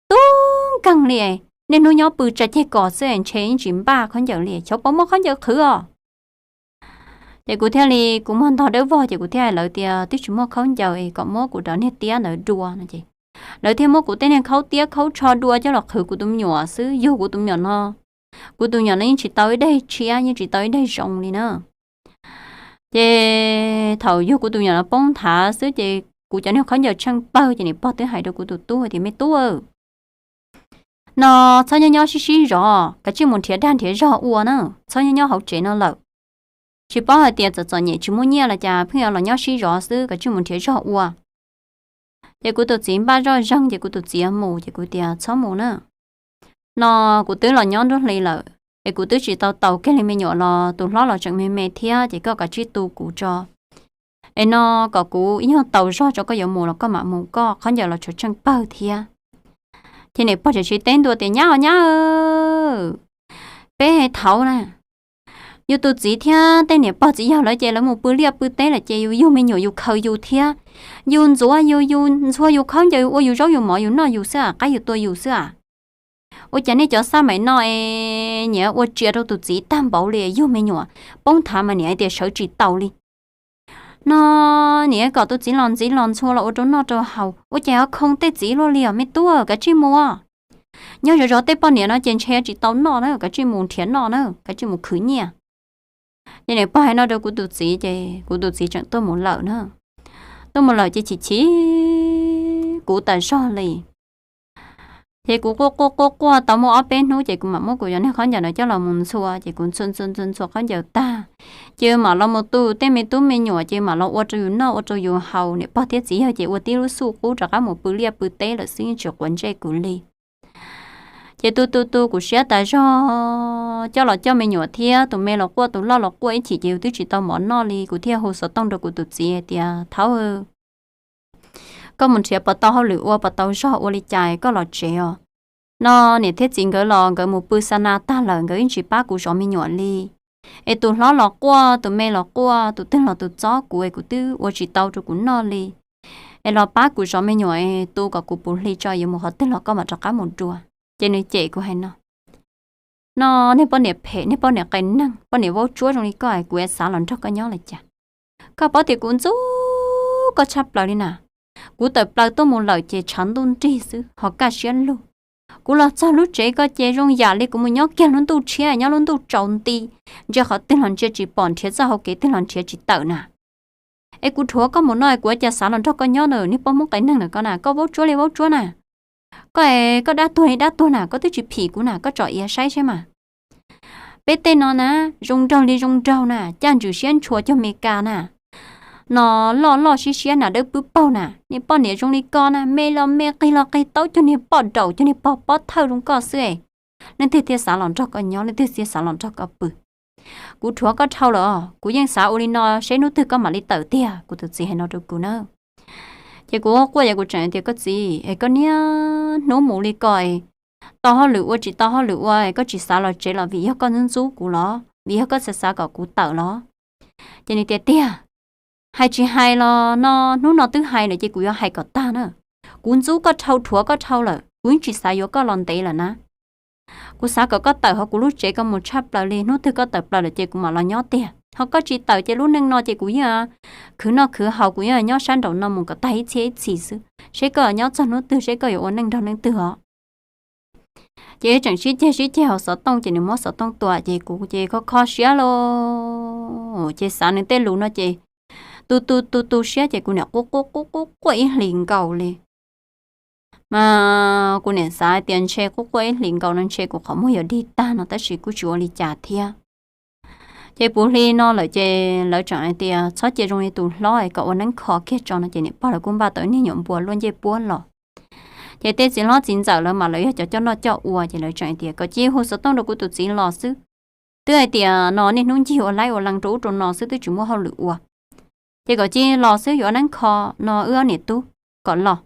tub nkeeg li, niaj hnub nyob pw tsa ceg kos xwb ntshe yeej tsis npaj khaub ncaws li, xyov puas muaj khaub ncaws qhwv os. Ces kuv thiaj li kuv muag ntog dawb vog ces kuv thiaj hais lawv tias twb tsis muaj khaub ncaws es kom muab kuv cov niag tiab ntawd dua no ces lawv thiaj muab kuv tej niag khaub tiab khaub tsho dua coj los qhwv kuv tus me nyuam xwb, yug kuv tus me nyuam no. Kuv tus me nyuam no yeej tsis tau ib daig tshiab, yeej tsis tau ib daig zoo li na. Ces thaum yug kuv tus me nyuam no poob nthav xwb ces kuv cov niag khaub ncaws tsheej pawg ces niam pog twb hais rau kuv tus tub tias, Me tub, no txhob nyob nyob sib sib zov, kav tsij mus nrhiav dag nrhiav zog ua na, txhob nyob nyob hauv tsev no lawm. Tsis paub hais tias txom txom nyem tsis muaj nyiaj los cas pheej yuav los nyob sib zov xwb, kav tsij mus nrhiav zog ua. Ces kuv tus txiv npaj zoj zeeg ces kuv tus txiv mus ces kuv tias, Txhob mus na. No kuv twb los nyob nruab hli lawm es kuv twb tsis tau taus kiag li me nyuam los tus hlob los tseem me me thiab ces koj kav tsij tu kuv tso. Es no kom kuv ib nyuag taus zog tso koj yuav mus los koj mam mus, koj khaub ncaws los tshuav tsheej pawg thiab. Ces niam pog tseem tsis teb ntua tias, Nyab os nyab, peb thaud na, yus tus txiv thiab tej niam pog txiv yawg lawv ces lawv mus pw liaj pw teb lawm ces yus yug me nyuam yus khaws yus thiab, yus ntxuav yus, yus ntxhua yus khaub ncaws, yus ua yus zaub yus mov yus noj yus xwb a, qaib yus tua yus xwb a. Ua cas nej cov xaj maim no es niam ua tsia rau tus txiv tag npaum li, yug me nyuam poob nthav mas niam tias sawv tsis taus li. No niam kom tus txiv los ntxiv los ntxhua los ua rau noj rau haus, ua cas ho khoo tej txiv luaj li os me tub, kav tsij mus. Nyob zov zov tej poj niam no ces ntshe tsis tau noj na, kav tsij mus nrhiav noj na, kav tsij mus khwv nyiaj. Ces niam pog hais no rau kuv tus txiv ces kuv tus txiv tseem tuaj mus lawm na. Tuaj mus lawm ces chim chim kuv tas zog li. Ces kuv quaj quaj quaj quaj tau muaj ob peb hnub ces kuv mam muab kuv cov niag khaub ncaws no coj los mus ntxhua ces kuv ntxhua ntxhua ntxhua khaub ncaws tag, ces mam los mus tu tej me tub me nyuam ces mam los ua rau yus noj ua rau yus haus, niam pog thiab txiv yawg ces ua tib lub xuj qub rov qab mus pw liaj pw teb lawm xwb yeej tsis quav ntsej kuv li. Ces tu tu tu kuv siab tas zog, coj los coj me nyuam thiab tus me los quaj tus loj los quaj ib chim ces yus twb tsis tau mov noj li, kuv thiaj hu xov tooj rau kuv tus txiv hais tias, Thaub, koj mus nrhiav puas tau hauj lwm ua puas tau zog ua li cas koj los tsev os. No niam thiab txiv nkawd los nkawd mus pw xa na tag lawm nkawd yeej tsis pab kuv zov me nyuam li. Es tus hlob los quaj tus me los quaj tus twg los tus txob kuv es kuv twb ua tsis tau rau kuv noj li. Es los pab kuv zov me nyuam es tu kom kuv puv hli tso yuav mus qhov twg los koj mam rov qab mus dua. Ces nws cem kuv hais no, No niag poj niam phem, niag poj niam qes neeg, poj niam vaub tsuab zoo li koj es kuv xav los nrog koj nyob li cas? Koj paub tias kuv ntxub koj tshaj plaws li na. Kuv tawm plaws tuaj mus lawm ces tshav ntuj nrig xwb ho kaj siab lug. Kuv los txog lub tsev koj ces zoo yam li kuv mus nyob kiag lub ntuj tshiab nyob lub ntuj tsaus nti, ntsia qhov twg los ntsia tsis pom, nrhiav txoj hau kev twg los nrhiav tsis tawm na. Es kuv dhuav koj mus no es kuv ua cas xav los nrog koj nyob na, niag poj Hmoob qes neeg na koj na, koj vaub tsuab li vaub tsuab na. Koj es koj dab tuag li dab tuag na, koj twb tsis phim kuv na, koj tsom iav saib saib mas. Peb tej no na, zoo nraug li zoo nraug na, caj ntswm siab ntshua cuag Mes Kas na. No loj loj siab siab na, dawb pwb paug na, niag poj niam zoo li koj na, me los me qig los qig taub cuag niag poj daum cuag niag pog pob thawj zoo koj xwb es. Leej twg thiaj xav los nrog koj nyob, leej twg thiaj xav los nrog koj pw? Kuv rhuav koj dhau lawm os, kuv yeej xav ua li no seb hnub twg koj mam li tawm tiag, kuv tus txiv hais no rau kuv na. Ces kuv quaj quaj ces kuv tseem tias, koj txiv es koj niaj hnub mus li ko, tau hauj lwm ua tsis tau hauj lwm ua, koj tsis xav los tsev los vim yog koj ntxub ntxub kuv los vim yog koj xav xav kom kuv tawm los? Ces nws tias, tiag, hais tsis hais los no, hnub no twb hais lawm ces kuv yuav hais kom tag na. Kuv ntxub koj dhau, rhuav koj dhau lawm, kuv yeej tsis xav yuav koj los ntev lawm na. Kuv xav kom koj tawm hauv kuv lub tsev, koj mus tshaj plaws li, hnub twg koj tawm plaws lawm ces kuv mam los nyob tiag. Ho koj tsis tawm ces lub neej no ces kuv yeej khwv noj khwv haus, kuv yeej nyob sab nraum no mus kom tag ib txhiab ib txhis xwb, seb koj nyob txog hnub twg, seb koj yuav ua neej nrog leej twg os. Ces tseem sib ceg sib ceg hauv xov tooj, ces nws muab xov tooj tua, ces kuv ces kho kho siab lauj, ces xav nws tej lus no ces tu tu tu tu siab, ces kuv niam quaj quaj quaj quaj quaj ib hlis nkaus li. Mas kuv niam xav hais tias ntshe quaj quaj ib hlis nkaus no ntshe kuv qhov muag yuav dig tag no, tab sis kuj tsis ua li cas thiab. Ces puv hli no lawm ces lawv tseem hais tias txhob cia zoo li tus hlob es kom ua neeb kho kiag tso no, ces niam pog lawv kuj npaj tau niag nyuam npua luaj ncej puab los. Ces tej txiv hlob txiv ntxawm lawv mas lawv yog cov coj noj coj ua, ces lawv tseem hais tias kom cia hu xov tooj rau kuv tus txiv los xwb. Twb hais tias no niaj hnub ncig ua laib ua lees rau ub rau no xwb, twb tsis muaj hauj lwm ua. Ces kom cia los xwb, yuav ua neeb kho no wb ob niam tub, kom los.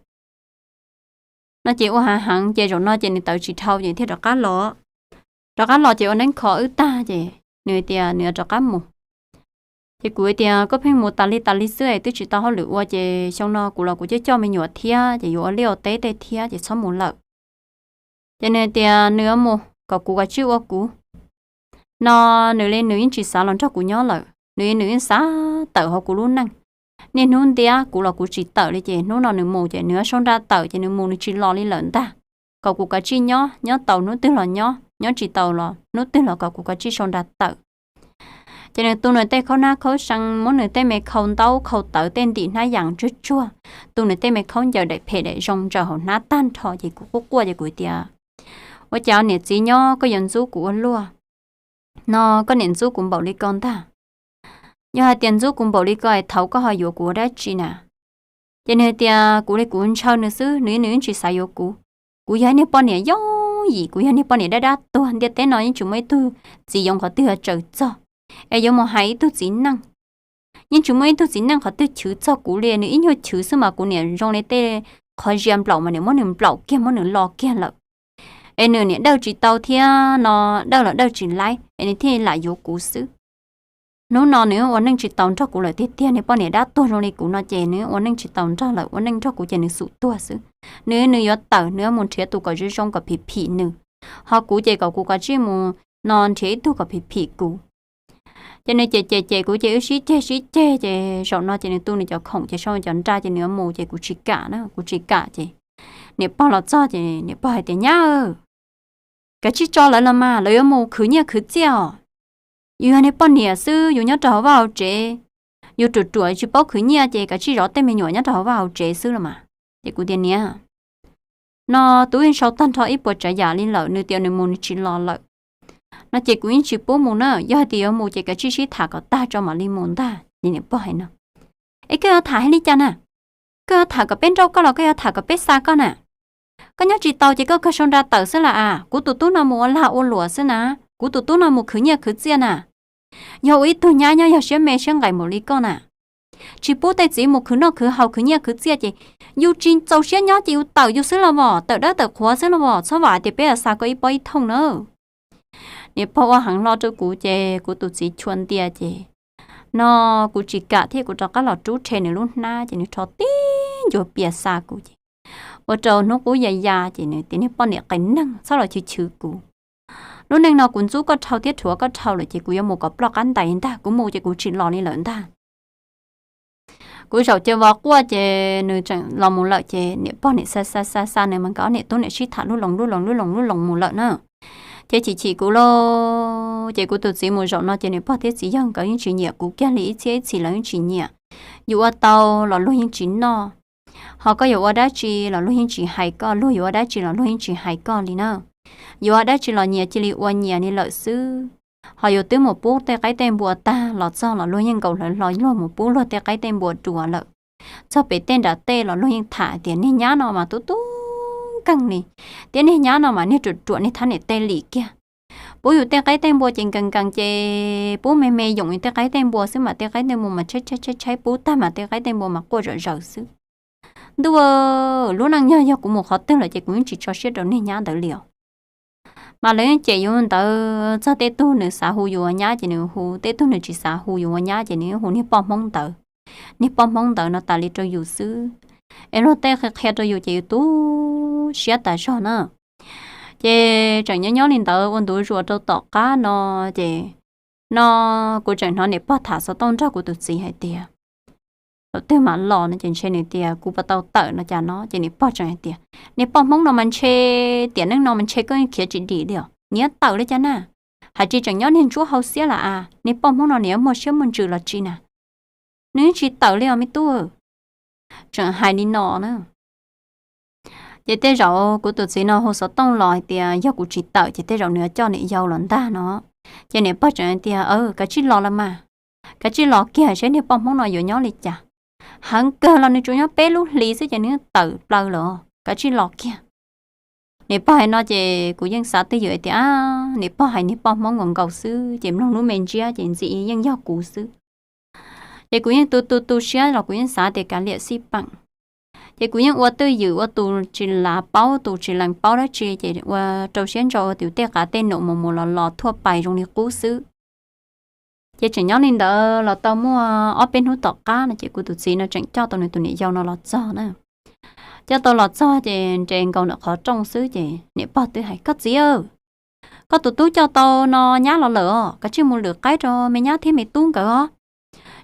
No ces ua hav heev ces zaum no ces nws tawv tsis dhau ces thiaj rov qab los. Rov qab los ces ua neeb kho wb tag ces nws tias nws yuav rov qab mus. Ces kuv tias koj pheej mus tas li tas li xwb es twb tsis tau hauj lwm ua, ces xyoo no kuv los kuv coj coj me nyuam thiab ces yuav ua liaj ua teb tej thiab ces txhob mus lawm. Ces nws tias nws yuav mus kom kuv kav tsij ua kuv. No nws li nws yeej tsis xav los nrog kuv nyob lawm, nws nws yeej xav tawm hauv kuv lub neej. Niaj hnub ntiab kuv los kuv tsis tawm li, ces hnub no nws mus ces nws yuav sau nra tawm, ces nws mus nws tsis los li lawm ntag. Kom kuv kav tsij nyob, nyob tau hnub twg los nyob, nyob tsis tau los hnub twg los kom kuv kav tsij sau nra tawm. Ces nws tu nws tej khaub hnab khaub see, muab nws tej me khau ntaub khau tawv tej ntim hnab yas tsuag tsuag, tu nws tej me khaub ncaws daim phem daim zoo ntsaws hauv hnab tag nrho, ces kuv quaj quaj ces kuv tias, ua cas niam txiv nyob koj yuav ntxub kuv ua luaj? No koj niam ntxub kuv npaum li ko ntag. Yog hais tias ntxub kuv npaum li ko es thaum koj ho yuav kuv ua dab tsi na? Ces nws tias kuv li kuv ntshaw nws xwb, nws nws yeej tsis xav yuav kuv. Kuv yog ib niag poj niam yooj yim, kuv yog niag poj niam dab dab tuag, ntiaj teb no yeej tsis muaj ib tug txiv yoov qhov twg yuav tsaws txog, es yuav mus hais ib tug txiv neej. Yeej tsis muaj ib tug txiv neej qhov twg chwv txog kuv li, nws ib nyuag chwv xwb mas kuv niam zoo li tej qhov zia nplaum mas niam muab nws nplaum kiag muab nws lo kiag lawm. Es nws niam dawj tsis tau thiab no, dawj los dawj tsis laib es nws thiaj lam yuav kuv xwb. Hnub no nws ua neej tsis tau nrog kuv lawm tiag tiag, niag poj niam dab tuag zoo li kuv no ces nws ua neej tsis tau nrog lawm, ua neej nrog kuv ces nws xum tuag xwb. Nws nws yuav tawm, nws yuav mus nrhiav tus kom zoo zoo kom phim phim nws, ho kuv ces kom kuv kav tsij mus no nrhiav ib tug kom phim phim kuv. Ces nws cem cem cem kuv ces wb sib ceg sib ceg ces zaum no ces nws tu nws cov khoom ces sau cov nra ces nws yuav mus ces kuv tsis kam na, kuv tsis kam ces niam pog los txog ces niam pog hais tias nyab, kav tsij tso lawv los mas, lawv yuav mus khwv nyiaj khwv txiaj os. Yus yog niag poj niam xwb, yus nyob rau hauv vaj hauv tsev, yus ruam ruam tsis paub khwv nyiaj ces kav tsij zov tej me nyuam nyob rau hauv vaj hauv tsev xwb los mas. Ces kuv tias niam, no tus yeej sau tag nrho ib puas tsav yam li lawm, nws tias nws mus nws tsis los lawm. No ces kuv yeej tsis pub mus na, yog hais tias yuav mus ces kav tsij sib tham kom tag tso mam li mus ntag, ces niam pog hais no. Es koj yuav tham hais li cas na? Koj yuav tham kom peb nrauj koj los koj yuav tham kom peb xa koj na? Koj nyob tsis tau ces koj kawg sau nra tawm xwb las as, kuv tus tub no mus ua lag ua luam xwb na, kuv tus tub no mus khwv nyiaj khwv txiaj na. Yog ua ib tug nyab nyob yog siab me siab nqaim npaum li koj na, tsis pub tej txiv mus khwv noj khwv haus khwv nyiaj khwv txiaj ces yus tsis txaus siab nyob ces yus tawm yus xwb los vos, tawm dawb tawm qhuav xwb los vos, txhob vam tias peb yuav xa koj ib pob ib thooj na. Niam pog ua heev hlo rau kuv ces kuv tus txiv chua ntia ces no kuv tsis kam thiab kuv rov qab los rub rhe nws lub hnab ces nws rho tib ncuav pias xa kuv ces ua rau hnub qub ya ya ces nws tias niag poj niam qias neeg txhob los chwv chwv kuv. Lub neej no kuv ntxub koj dhau thiab rhuav koj dhau lawm ces kuv yuav mus kom ploj qab ntais ntag, kuv mus ces kuv tsis los li lawm ntag. Kuv zaum caw vos quaj ces nws tseem los mus lawm ces niam pog niam xa xa xa xa nws mas nkawd ob niam tub niam sib tham lub loos lub loos lub loos lub loos mus lawm na. Ces chim chim kuv lauj, ces kuv tus txiv mus zaum no ces niam pog thiab txiv yawg nkawd yeej tsis nyiam kuv kiag li, ib txhiab ib txhis los yeej tsis nyiam. Yus ua tau los luag yeej tsis noj, ho koj yuav ua dab tsi los luag yeej tsis hais koj, luag yuav ua dab tsi los luag yeej tsis hais koj li na. Yuav ua dab tsi los nyias cia li ua nyias li lawm xwb. Ho yus twb mus pub tej qaib tej npua tag los txog los luag yeej nkaus hlawv hlo luag mus pub luag tej qaib tej npua dua lawm. Txog pem tej nram tej los luag yeej tham tias niag nyab no mas tub tub keeg li. Tiab niag nyab no mas niag ruam ruam niag thab niam tej lim kiag. Pub yus tej qaib tej npua ces nkees nkees ces pub me me yoom yus tej qaib tej npua xwb mas tej qaib tej npua mas tshaib tshaib tshaib tshaib pub tag mas tej qaib tej npua mas quaj zom zaws xwb. Ntuj, lub neej yog yog kuv mus qhov twg lawm ces kuv yeej tsis tso siab rau niag nyab ntawd li os. Mas lawv yeej cem yus ntawd txog tej tug nws xav hu yus ua nyab ces nws hu, tej tug nws tsis xav hu yus ua nyab ces nws hu niag poj Hmoob ntawd. Niag poj Hmoob ntawd no tas li rau yus xwb. Es luag tej qhia qhia rau yus ces yus tu siab tas zog na. Ces tseem nyob nyob li ntawd ua ntu zus rau tom qab no ces no kuv tseem hnov niam pog tham xov tooj nrog kuv tus txiv hais tias thaum twg mam los no ces ntshe nws tias kuv puas tau tawm no cas no ces niam pog tseem hais tias niag poj Hmoob no mas ntshe tiam neej no mas ntshe koj khiav tsis dim li os, nyiam tawm li cas na. Hais tsis tseem nyob niag ntsuab hau xiab las as, niag poj Hmoob no nws yuav muaj siab muaj ntsws los tsis na. Nws yeej tsis tawm li os me tub. Tseem hais li no na. Ces tej zaum kuv tus txiv no hu xov tooj los hais tias yog kuv tsis tawm ces tej zaum nws yuav coj niam yau los ntag no. Ces niam pog tseem hais tias kav tsij los los mas, kav tsij los kiag saib niag poj Hmoob no yuav nyob li cas. Heev kawg los nws tsuas nyob peb lub hlis xwb ces nws tawm plaws lawm, kav tsij los kiag. Niam pog hais no ces kuv yeej xav twj ywm tias niam pog hais niag poj Hmoob nkaus nkaus xwb ces mloog lub me ntsiab ces ntxim yeej yog kuv xwb. Ces kuv yeej tu tu tu siab los kuv yeej xav tias kav liam xij peem. Ces kuv yeej ua twj ywm ua tus tsis lav paub tus tsis lees paub dab tsi ces ua rau siab ntso ua tus tej qav tej num mus mus los los thuaj pais zoo li qub xwb. Ces tseem nyob li ntawd los tau muaj ob peb hnub tom qab no ces kuv tus txiv no tseem coj tau nws tus niam yau no los txog na. Coj tau los txog ces nres nkaus ntawm qhov rooj xwb ces niam pog twb hais koj txiv, koj tus tub coj tau no nyab los lawm os, kav tsij mus lwm qaib rau me nyab thiab me tub nkawd os.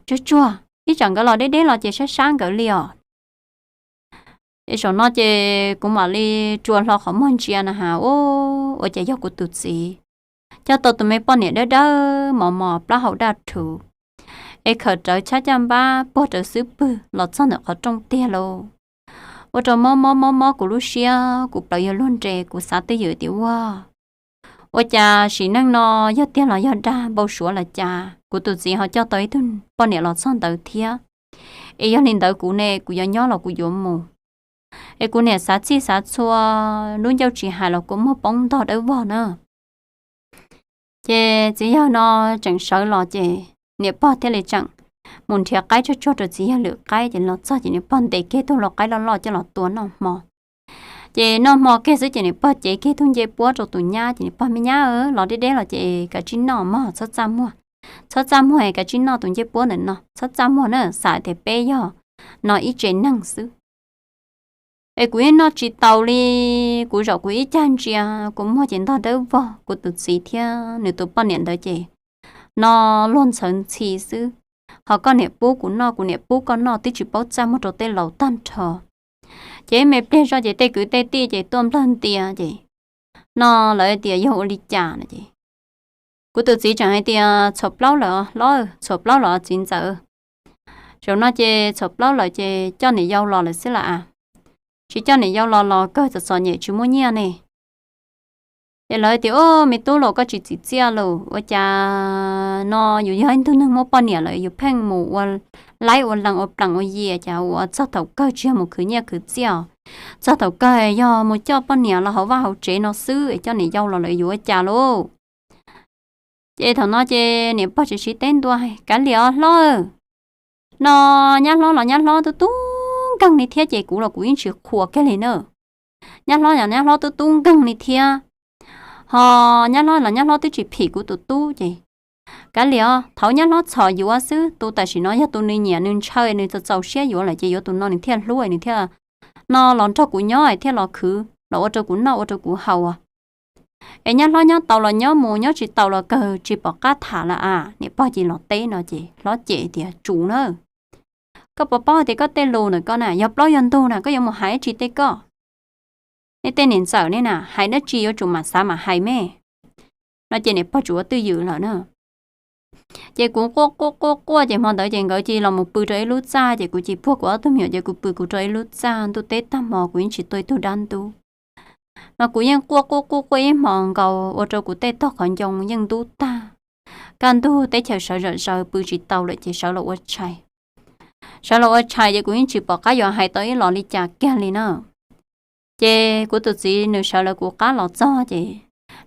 Tsuag tsuag ib tsam nkawd los deb deb los ces sab sab nkawd li os. Ces zaum no ces kuv mam li rua hlo qhov muag ntsia na has, ua cas yog kuv tus txiv coj tau tus me poj niam dawb dawb mos mos plaub hau daj rhuv es khawm rawv chab caj npab puag rawv xub pwg los txog ntawm qhov rooj tiag lauj. Ua rau mob mob mob mob kuv lub siab, kuv plawv yuav luag nres, kuv xav twj ywm tias ua ua cas sim neej no yog tiag los yog dag npau suav los cas kuv tus txiv ho coj tau ib tug poj niam los txog ntawd thiab. Es yog li ntawd kuv ne kuv yuav nyob los kuv yuav mus? Es kuv niam xav txhij xav txhua, lub ncauj tsis hais los kua muag poob ntog dawb vog na. Ces txiv yawg no tseem sawv los ces niam pog thiaj li tseem mus nrhiav qaib tsuag tsuag rau txiv yawg lwm qaib ces los txog ces niam pog ntes kiag tug lau qaib loj loj coj los tua noj hmo. Ces noj hmo kiag xwb ces niam pog cev kiag tug ncej puab rau tus nyab ces niam pog, me nyab, los deb deb los ces kav tsij noj mog, txhob txaj muag. Txhob txaj muag, kav tsij noj tus ncej puab ntawm no, txhob txaj muag na, xam tias peb yog no ib tse neeg xwb. Es kuv yeej noj tsis taus li, kuv zaum kuv ib cag ntsia, kua muag ces ntog dawb vog, kuv tus txiv thiab nws tus poj niam ntawd ces no luag ntxhawv ntxhi xwb. Ho koj niam pub kuv noj, kuv niam pub koj noj, twb tsis paub txaj muag rau tej laus tag nrho. Ces me pliag zoj ces tej kwv tej tij ces tuaj nplawg ntia ces no lawv tias yog ua li cas no ces kuv tus txiv tseem hais tias txhuam plaub lawm hlob, txhuam plaub lawm txiv ntxawm. Zaum no ces txhuam plaub lawm ces coj niam yau los lawm xwb las as. Tsis coj niam yau los los kawg txom txom nyem tsis muaj nyiaj ne. Ces lawv tias, o, me tub los koj tsis txim txiaj los ua cas no yus yog ib tug neeg muaj poj niam lawm yus pheej mus ua laib ua lees ua plees ua yias cas ua txog thaum kawg tsis yog mus khwv nyiaj khwv txiaj, txog thaum kawg yog mus coj poj niam los hauv vaj hauv tsev no xwb es coj niam yau los lawm yus ua cas lauj? Ces thaum no ces niam pog tsis siv teb ntua, kav liam os hlob, no nyab hlob los nyab hlob tub tub nkeeg li thiab ces kuv los kuv yeej tsis qhuas kiag li na. Nyab hlob los nyab hlob tub tub nkeeg li thiab, ho nyab hlob los nyab hlob twb tsis phim kuv tus tub ces kav liam os, thaum nyab hlob txhom yuav xwb, tus tam sim no yog tus nws nyiam nws ntshaw nws txaus txaus siab yuav lawm ces yuav tus no nws thiaj hlub nws thiaj no los nrog kuv nyob thiaj los khwv los ua rau kuv noj ua rau kuv haus. Es nyab hlob nyob tau los nyob mus, nyob tsis tau los kawg tsis pom qab tham lawm as. Niam pog cia li los teb no ces hlob cem tias, tsum na, koj puas paub tias koj tej lus ntawm koj na yog plaub yog ntug na, koj yuav mus hais dab tsi tej koj? Nej tej niam ntxawm nej na hais dab tsi yuav tsum mam xav mam hais me. No ces niam pog tsuas ua twj ywm lawm na. Ces kuv quaj quaj quaj quaj ces hmo ntawd ces nkawd cia li los mus pw rau ib lub txaj ces kuv cia li puag kuv ob tug me nyuam ces kuv pw kuv rau ib lub txaj, ntuj teb tag hmo kuv yeej tsis tuaj ib tug dab ntub. No kuv yeej quaj quaj quaj quaj ib hmos nkaus ua rau kuv tej tog qhov ncoo yeej ntub tag. Kaj ntug teb chaws sawv zom zaws pw tsis tau lawm ces sawv los ua tshais. Sawv los ua tshais ces kuv yeej tsis pom qab yuav hais tau ib los li cas kiag li na. Ces kuv tus txiv nws sawv lawv kuv qab los txog ces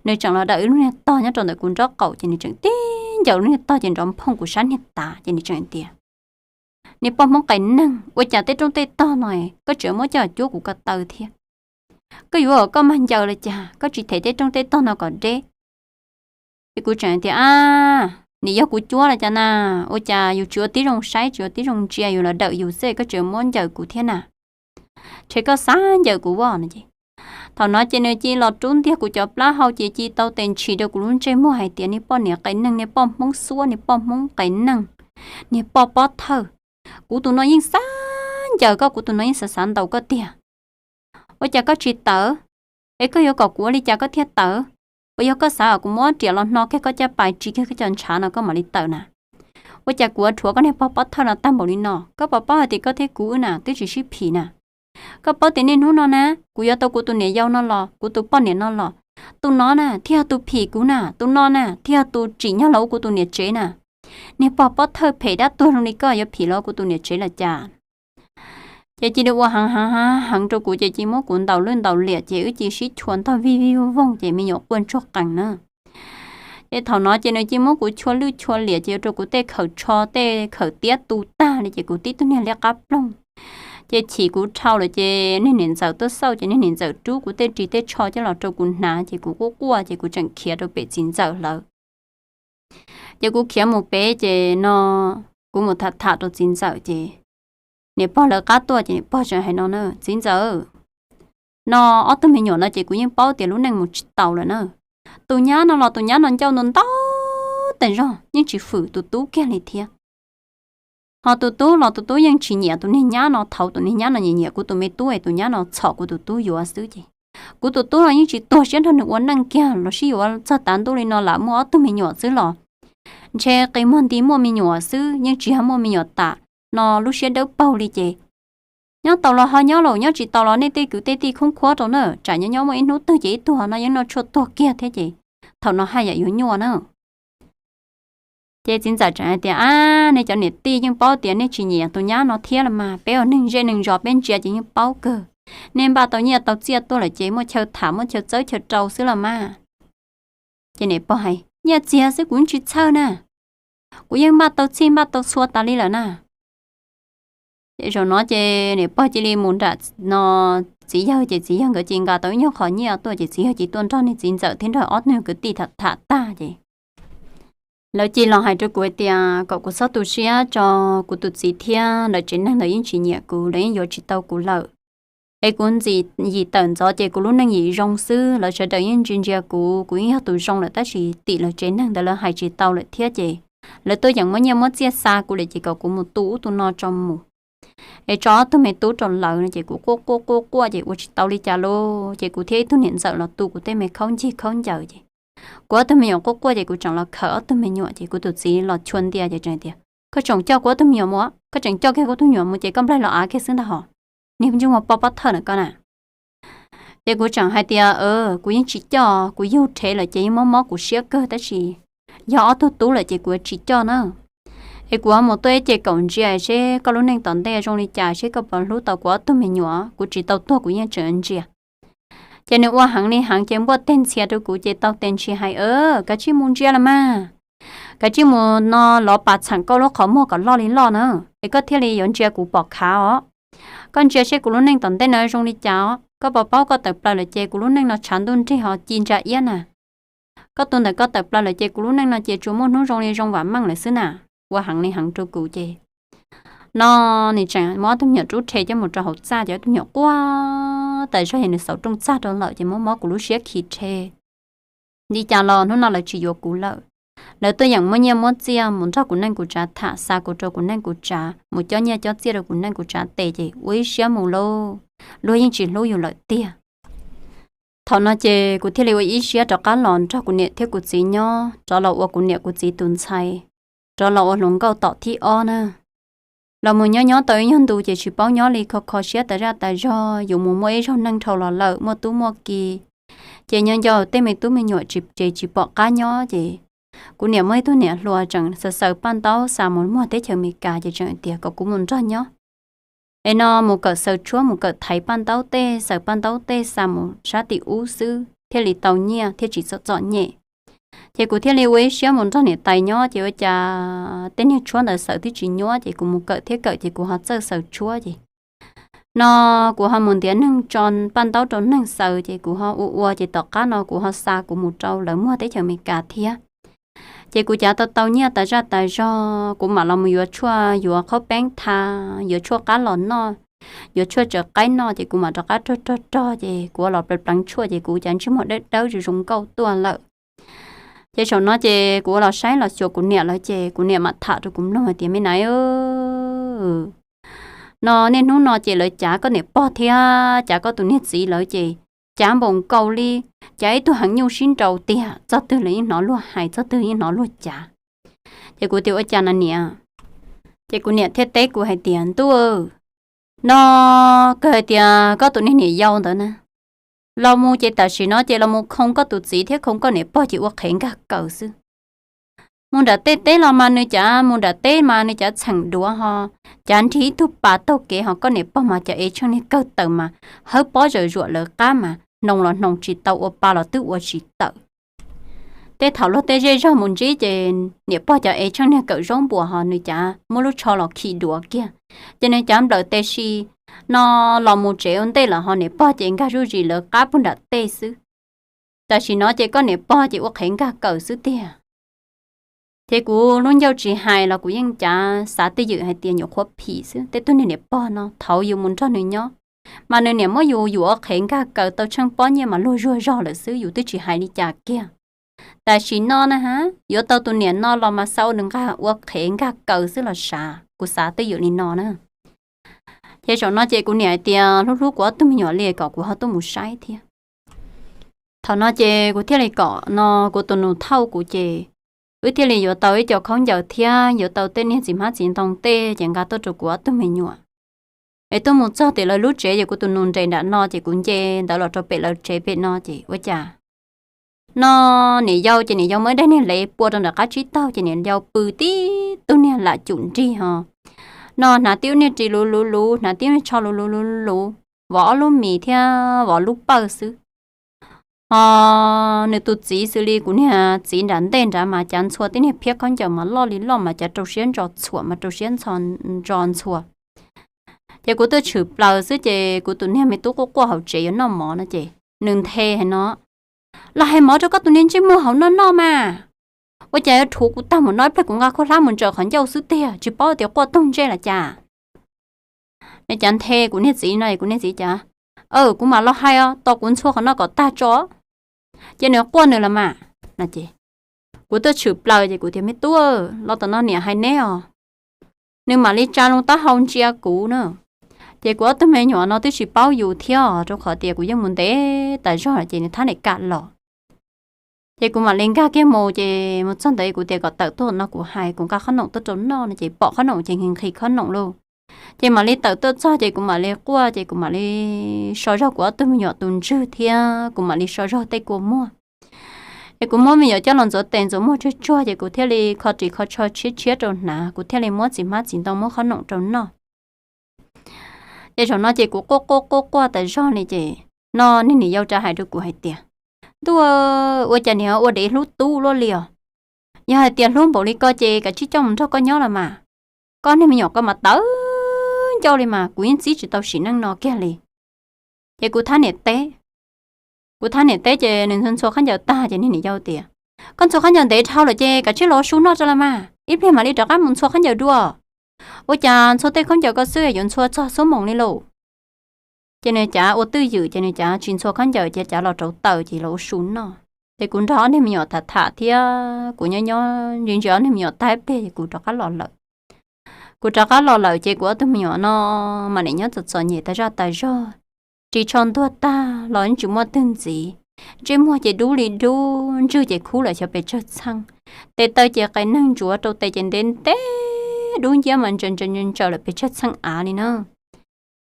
nws tseem los dawm ib lub niag tog nyob rau ntawm kuv nraub qaum ces nws tseem tib ncaws lub niag tog ces nrov nphooj kuv sab niag tav ces nws tseem tias, Niag poj Hmoob qes neeg, ua cas tej rooj tej tog no koj tseem muab coj cuab kuv ko taw thiab? Koj yuav kom koj mag ncaws los cas koj tsis them tej rooj tej tog no kom deb? Es kuv tseem tias, A, nim yog kuv cuab los cas na, ua cas yus tsis ua tib zoo saib tsis ua tib zoo ntsia yus los dawm yus xwb koj tseem muab ncaws kuv thiab na? Ntshe koj xav ncaws kuv voj no ces. Thaum no ces nws cia los rub ntiag kuv cov plab hau ces cia tau tes ntshis rau kuv lub ntsej muag hais tias, Niag poj niam qes neeg, niag poj Hmoob xuab, niag poj Hmoob qes neeg, niag poj pob thawj, kuv tus no yeej xav ncaws koj, kuv tus no yeej xav xav ntaus koj tiag. Ua cas koj tsis tawv? Es koj yuav kom kuv ua li cas koj thiaj tawv? Uas yog koj xav kom kuv muab riam los hno kiag koj caj pas, ris kiag koj cov ntshav no koj mam li tawm na? Ua cas kuv ua rhuav koj niag poj pob thawj no tag npaum li no? Koj puas paub hais tias koj thiab kuv wb na twb tsis sib phim na? Koj paub tias niaj hnub no na kuv yuav tau kuv tus niam yau no los kuv tus poj niam no los, tus no na thiaj yog tus phim kuv na, tus no na thiaj yog tus tsim nyog los ua kuv tus niam tsev na. Niag poj pob thawj phem dab tuag zoo li koj yuav phim los ua kuv tus niam tsev los cas? Ces cia li ua heev heev heev rau kuv ces cia muab kuv ntaus lwj ntaus liam ces wb cia sib chua ntog vij vij voog ces me nyuam quaj ntsuag qees na. Ces thaum no ces nws cia muab kuv chua lwj chua liam ces ua rau kuv tej khawm tsho tej khawm tiab tu tag li ces kuv tib tug niag liab qab ploog. Ces chim kuv dhau lawm ces niag niam ntxawm tuaj xauj ces niag niam ntxawm rub kuv tej ris tej tsho coj los rau kuv hnav ces kuv quaj quaj ces kuv tseem khiav rau pem txiv ntxawm lawv. Ces kuv khiav mus pem ces no kuv mus tham tham rau txiv ntxawm ces niam pog lawv qab tuaj ces niam pog tseem hais no na, Txiv ntxawm, no ob tug me nyuam no ces kuv yeej paub tias lub neej mus tsis tau lawm na. Tus nyab no los tus nyab no ncauj ntau ntau tas zog yeej tsis fwm tus tub kiag li thiab. Ho tus tub los tus tub yeej tsis nyiam tus niag nyab no, thaum tus niag nyab no nyiam nyiam kuv tus me tub es tus nyab no txhom kuv tus tub yuav xwb ces kuv tus tub los yeej tsis tuag siab nrog nws ua neej kiag los sib yuav txog tav ntuj li no lam muaj ob tug me nyuam xwb los ntshe qi muag nti muaj me nyuam xwb yeej tsis yog muaj me nyuam tam no lub siab dawb paug li ces nyob tau los ho nyob los nyob tsis tau los nej tej kwv tej tij khoob khuab rau na, tsam nyob nyob muaj ib hnub twg ces ib tug no yeej noj tshuaj tuag kiag thiab ces thaum no haj yam yuav nyuaj na. Ces txiv ntxawm tseem hais tias, Ab, nej cov niam tij yeej paub tias nej tsis nyiam tus nyab no thiab los mas, peb ua neeg zej neeg zos peb ntsia ces yeej paub kawg. Nej npaj tau nyiaj tau txiaj tuaj lawm ces muaj chaw tham muaj chaw txawb chaw rau xwb los mas. Ces niam pog hais, Nyiaj txiag xwb kuv yeej tsis txhawj na, kuv yeej npaj tau txhij npaj tau txhua tas li lawm na. Ces zaum no ces niam pog cia li mus nram no txiv yawg ces txiv yawg nkawd cia li nqa tau ib nyuag qho nyiaj tuaj ces txiv yawg cia li tuaj nrog niag txiv ntxawm thiab nrog ob tug kwv tij tham tham tag ces lawv cia li los hais rau kuv hais tias kom kuv txhob tu siab tso, kuv tus txiv thiab lawv tsev neeg ntawd yeej tsis nyiam kuv, lawv yeej yuav tsis tau kuv lawm. Es kuv ntxim yim tawm ntxov ces kuv lub neej yim zoo xwb, lawv sawv daws yeej ntsia ntsia kuv, kuv yeej yog tus zoo lawm tab sis tim lawv tsev neeg ntawd lawv hais tsis tau lawm thiab ces lawv tuaj yeem muab nyiaj muab txiaj xa kuv lawm ces kom kuv mus tu ub tu no tso mus. Es tso ob tug me tub rau lawv no ces kuv quaj quaj quaj quaj ces ua tsis tau li cas lauj, ces kuv thiab ib tug niam ntxawm los tu kuv tej me khaub ncig khaub ncaws ces kuv ob tug me nyuam quaj quaj ces kuv tseem los khawm ob tug me nyuam ces kuv tus txiv los chua ntia ces tseem tias, Koj tseem coj kuv ob tug me nyuam mus, koj tseem coj kiag kuv ob tug me nyuam mus ces koj nplaig los av kiag xwb ntag hos, niag ntsej muag poj pob thawj na koj na. Ces kuv tseem hais tias, Kuv yeej tsis coj, kuv yug rhev lawm ces yeej mob mob kuv siab kawg tab sis yog ob tug tub lawm ces kuv tsis coj na. Es kuv ho mus tuaj ib ce kaum ntsia seb koj lub neej tom ntej zoo li cas seb koj puas hlub tau kuv ob tug me nyuam, kuv tsis tau tuag kuv yeej tseem ntsia. Ces nws ua heev li heev ces npuaj teg ntxhias rau kuv ces tau tes ntshis hais, Kav tsij mus ntsia los mas, kav tsij mus no lov pas txheem koj lub qhov muag kom loj li loj na, es koj thiaj li yuav ntsia kuv pom khav os. Koj ntsia seb kuv lub neej tom ntej no zoo li cas os, koj puas paub koj tawm plaws lawm ces kuv lub neej no tshav ntuj nrig ho ci ntsa iab na. Koj tus ntawm koj tawm plaws lawm ces kuv lub neej no ces tsuas muaj hnub zoo li zoo vam meej lawm xwb na. Ua heev li heev rau kuv ces no nws tseem muab ob tug me nyuam rub rhe coj mus rau hauv txaj ces ob tug me nyuam quaj tas zog es nws xauv rooj txag rau lawm ces muab mob kuv lub siab khi rhe. Li cas los hnub no lawv tsis yuav kuv lawm. Lawv tuaj yeem muab nyiaj muab txiaj mus nrog kuv neej kuv tsav tham, xa kuv rau kuv neej kuv tsav, mus cob nyiaj cob txiaj rau kuv neej kuv tsav tes ces ua ib siab mus lauj, luag yeej tsis hlub yus lawm tiag. Thaum no ces kuv thiaj li ua ib siab rov qab los nrog kuv niam thiab kuv txiv nyob, rov los ua kuv niam kuv txiv tus ntxhais, rov los ua hluas nkauj tom thib ob na. Los mus nyob nyob tau ib nyuag ntu ces tsis paub nyob li, kho kho siab tas zaj tas zog, yus mus muaj ib zaug neej dhau los lawm muaj tub muaj ki, ces nyob nco tej me tub me nyuam tsis, ces tsis pom qab nyob ces kuv niam muaj ib tug niam hluas tseem xaws xaws paj ntaub xa mus muag teb chaws Amelikas ces tseem tias kom kuv mus nrog nyob. Es no mus kawm xaws tshuab, mus kawm thaiv paj ntaub tej, xaws paj ntaub tej xa mus sab tim ub xwb thiaj li tau nyiaj thiaj tsis txom txom nyem. Ces kuv thiaj li ua ib siab mus nrog niam tais nyob, ces ua cas tej niag tshuab ntawd xaws twb tsis nyuab, ces kuv mus kawm thiab kawm ces kuv ho txawj xaws tshuab ces no kuv ho mus ntiav neeg tso paj ntaub rau neeg xaws, ces kuv ho ua ua ces tom qab no kuv ho xa kuv mus rau lawv muag teb chaws Amelikas thiab. Ces kuv cav tau tau nyiaj tas zaj tas zog, kuv mam los mus yuav tshuaj, yuav qhaub peeb tha, yuav tshuaj qab los noj, yuav tshuaj tsaws qaib noj, ces kuv mam rov qab rog rog rog, ces kuv ua los pleev pleev tshuaj, ces kuv cav ntsej muag dawb dawb zoo zoo nkauj tuaj lawm. Ces saum no ces kuv ua los saib los xyuas kuv niam lawv, ces kuv niam mam tham rau kuv mloog hais tias, Me nais, no niaj hnub no ces lawv cav koj niam pog thiab cav koj tus niag txiv lawv ces cav npaum nkaus li, cav ib tug heev nyuj sib nraus tiag, txog twg los yeej hnov luag hais, txog twg yeej hnov luag cav. Ces kuv tias, Ua cas na niam? Ces kuv niam thiaj teb kuv hais tias, Ntuj, no kawg hais tias koj tus niag niam yau ntawd na, los mus ces tam sim no ces los mus khoo koj tus txiv thiab khoo koj niam pog ces ua qhev nkag kaws xwb. Mus nram tej teb los mas nws cav, mus nram teb mas nws cav txheem duav ho, cav nrig ib tug pas taug kev ho, koj niam pog mas cav ev tsheej niag kawg taws mas hawb pob zawm zuam lawv qab mas hnoos los hnoos tsis tau, ua pa los twb ua tsis tawm. Tej thaum luag tej zej zog mus ntsib ces niam pog cav ev tsheej niag kawm zaub npuas ho nws cav muab lub tsho los khi duav kiag, ces nws cav nplawm tes si no los mus tsev ua ntej lawm ho niam pog ces nkag zuj zus lawv qab puag nram tej xwb. Tam sim no ces koj niam pog ces ua qhev nkag kaws xwb tiag. Ces kuv lub ncauj tsis hais los kuv yeej cav xav twj ywm hais tias nyuam qhuav phim xwb, tej tug niag niam pog no thaum yus mus nrog nws nyob mas nws niam muab yus yuam ua qhev nkag kaws tau tsheej pob nyiaj mas luag zuag zog lawm xwb, yus twb tsis hais li cas kiag. Tam sim no na ha, yuav tau tus niam no los mas xav ua nws nqa ua qhev nkag kaws xwb los sav, kuv xav twj ywm li no na. Ces zaum no ces kuv niam hais tias hlub hlub kuv ob tug me nyuam li kom kuv ho tuaj mus saib thiab. Thaum no ces kuv thiaj li kom no kuv tus nus thauj kuv ces wb thiaj li yuav tau ib co khaub ncaws thiab yuav tau tej niag txiv hmab txiv ntoo tej ces nqa tuaj rau kuv ob tug me nyuam. Es tuaj mus txog tim lawv lub tsev ces kuv tus nus nres nram no ces kuv nce ntawd los rau pem lawv tsev pem no ces ua cas no niam yau ces niam yau muab ib daim niag lev pua rau nram qab tsib taug ces niam yau pw tib tug niag lam cum nrig ho no hnav tib lub niag ris luv luv luv, hnav tib lub niag tsho luv luv luv luv, vov ob lub mis thiab vov lub pawj xwb. Ho nws tus txiv xws li kuv niag txiv nram ntej nrad mas cav ntxhua tib niag phiab khaub ncaws mas loj li loj mas cav rau siab ntso txhuam mas rau siab ntso ntxhua. Ces kuv tuaj tshwm plaws xwb ces kuv tus niag me tub quaj quaj hauv tsev yuav noj mov no ces nws nthe hais no, Los hais mov rau koj tus niag ntsej muag hauv noj noj mas, ua cas yuav rhuav kuv tag mus no, ib pliag kuv nqa khaub hlab mus ntsaws qhov ncauj xwb tiag, tsis paub tias quaj toog ntsej los cas. Nws cav nthe kuv niag txiv no es kuv niag txiv cav, Aw, kuv mam los hais os, tos kuv ntxhua qhov no kom tag tso, ces nws quaj nws los mas. Kuv tuaj tshwm plaws ces kuv tias, Me tub, los tom no niam hais neb os. Nws mam li tsa loo taub hau ntsia kuv na. Ces kuv ob tug me nyuam no twb tsis paub yus thiab os, rau qhov tias kuv yeej mus ntev tas zog ces nws thab niam kam los. Ces kuv mam li nkag kiag mus, ces mus txog ntawd kuv tias kom tawm tuaj no kuv hais, kuv nqa qhob noom tuaj rau noj no ces pom qhob noom ces nqhis nqhis qhob noom lauj. Ces mam li tawm tuaj txog ces kuv mam li quaj, ces kuv mam li so zog kuv ob tug me nyuam tus ntswg thiab kuv mam li so zog tej kua muag. Es kuv muab me nyuam coj los ntxuav tes ntxuav muag tsuag tsuag ces kuv thiaj li kho ris kho tsho tshiab tshiab rau hnav, kuv thiaj li muab txiv hmab txiv ntoo muab qhob noom rau noj. Ces zaum no ces kuv quaj quaj quaj quaj tas zog li ces no niag niam yau rov hais rau kuv hais tias, Ntuj, ua cas niag ua dev hlub tub luaj li os? Yog hais tias hlub npaum li ko ces kav tsij coj mus nrog koj nyob los mas. Koj niag me nyuam ko mas tawv ncauj li mas kuv yeej txib tsis tau sim neej no kiag li. Ces kuv thab niam teb, kuv thab niam teb ces nws ntxhua ntxhua khaub ncaws tag ces niag niam yau tias, Koj ntxhua khaub ncaws ntev dhau lawm ces kav tsij los ua su noj tso los mas, ib pliag mam li rov qab mus ntxhua khaub ncaws dua. Ua cas ntxhua tej khaub ncaws ko xwb yuav ntxhua txog xuab moos li lauj? Ces nws cav ua twj ywm ces nws cav tsis ntxhua khaub ncaws ces cav los rauv taws ces los ua su noj. Ces kuv nrog ob niag me nyuam tham tham thiab kuv nyob nyob ntsia ntsia ob niag me nyuam tag ib pliag ces kuv rov qab los lawm. Kuv rov qab los lawm ces kuv ob tug me nyuam no mam li nyob txom txom nyem tas zaj tas zog. Ris tsho ntuag tag los yeej tsis muaj twg ntxiv. Ntsej muag ces dub li dub, ntswg ces khub lawm xyov pes tsawg txheej. Tes taw ces qe neeg ntsuav rau tes ces ntev ntev, dub nciab mas ntsaws ntsaws ntsaws lawm pes tsawg txheej av li na.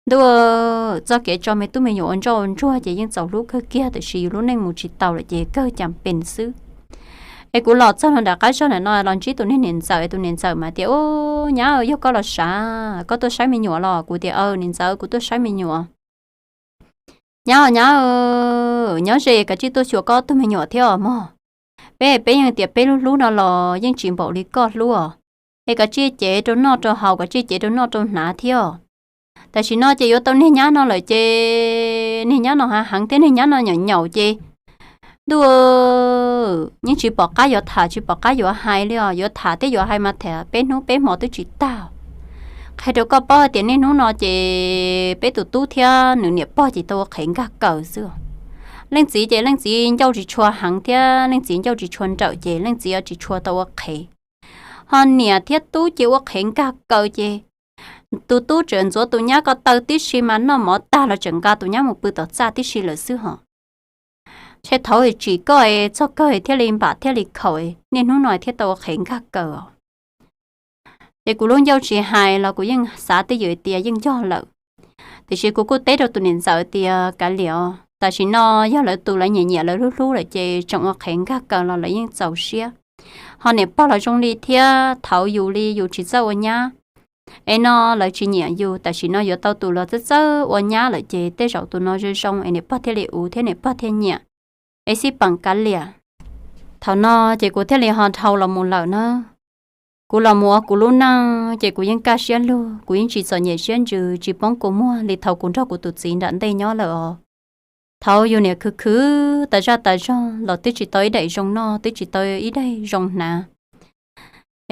Ntuj, txoj kev tso me tub me nyuam ua ntsoj ua ntsuag ces yeej txaus hlub kawg kiag, tiam sis yus lub neej mus tsis taus lawm ces kawg cas pes xwb. Es kuv los txog nram qab zog ntawm no los ntsib tus niag niam ntxawm, tus niam ntxawm mas tias, Ub, nyab, yog koj los sav, koj tuaj saib me nyuam los? Kuv tias, Aw, niam ntxawm, kuv tuaj saib me nyuam. Nyab, nyab, nyob ze, kav tsij tuaj xyuas koj tug me nyuam thiab os mog. Peb, peb yeej tias peb hlub hlub no los yeej tsis npaum li koj hlub os. Es kav tsij cev rau noj rau haus, kav tsij cev rau noj rau hnav thiab. Tam sim no ces yuav tau niag nyab no lawm ces niag nyab no hav heev thiab niag nyab no nyaum nyaum ces, ntuj, yeej tsis pom qab yuav tham tsis pom qab yuav hais li os. Yuav tham thiab yuav hais mas tham peb hnub peb hmo twb tsis tag. Qhia rau koj paub hais tias niaj hnub no ces peb tus tub thiab nws niam pog ces tau ua qhev nkag kaws xwb. Leej txiv ces leej txiv ncauj tsis tshua heev thiab leej txiv ncauj tsis tshua nrawm ces leej txiv tsis tshua tau ua qhev. Ho niam thiab tub ces ua qhev nkag kaws ces tus tub tseem ntxuav tus nyab ko taw tib si mas noj mov tag los tseem nqa tus nyab mus pw tom txaj tib si lawm xwb hos. Ntshe thaum tsim koj es txog kawg thiaj li npam thiaj li khaum, niaj hnub no thiaj tau ua qhev nkag kaws os. Ces kuv lub ncauj tsis hais los kuv yeej xav twj ywm tias yeej yog lawm. Tiam sis kuv kuj teb rau tus niam ntxawm tias, Kav liam, tam sim no yog lawv tus lawv nyiam nyiam lawv hlub hlub lawm ces tseem ua qhev nkag kaws los lawv yeej txaus siab. Ho niam pog los zoo li thiab, thaum yus li yus tsis txawj ua nyab, es no lawv tsis nyiam yus, tam sim no yuav tau tus los txawj txawj ua nyab lawm ces tej zaum tus no zoo zoo es niam pog thiaj li uv thiab niam pog thiaj nyiam. Es xij peem kav liam. Thaum no ces kuv thiaj li ho dhau los mus lawm na. Kuv los mus ua kuv lub neej ces kuv yeej kaj siab lug, kuv yeej tsis txom nyem siab ntsws tsis poob kua muag li thaum kuv nrog kuv tus txiv nram ntej nyob lawm os. Thaum yus niam khwv khwv tas zaj tas zog los twb tsis tau ib daim zoo noj twb tsis tau ib daim zoo hnav.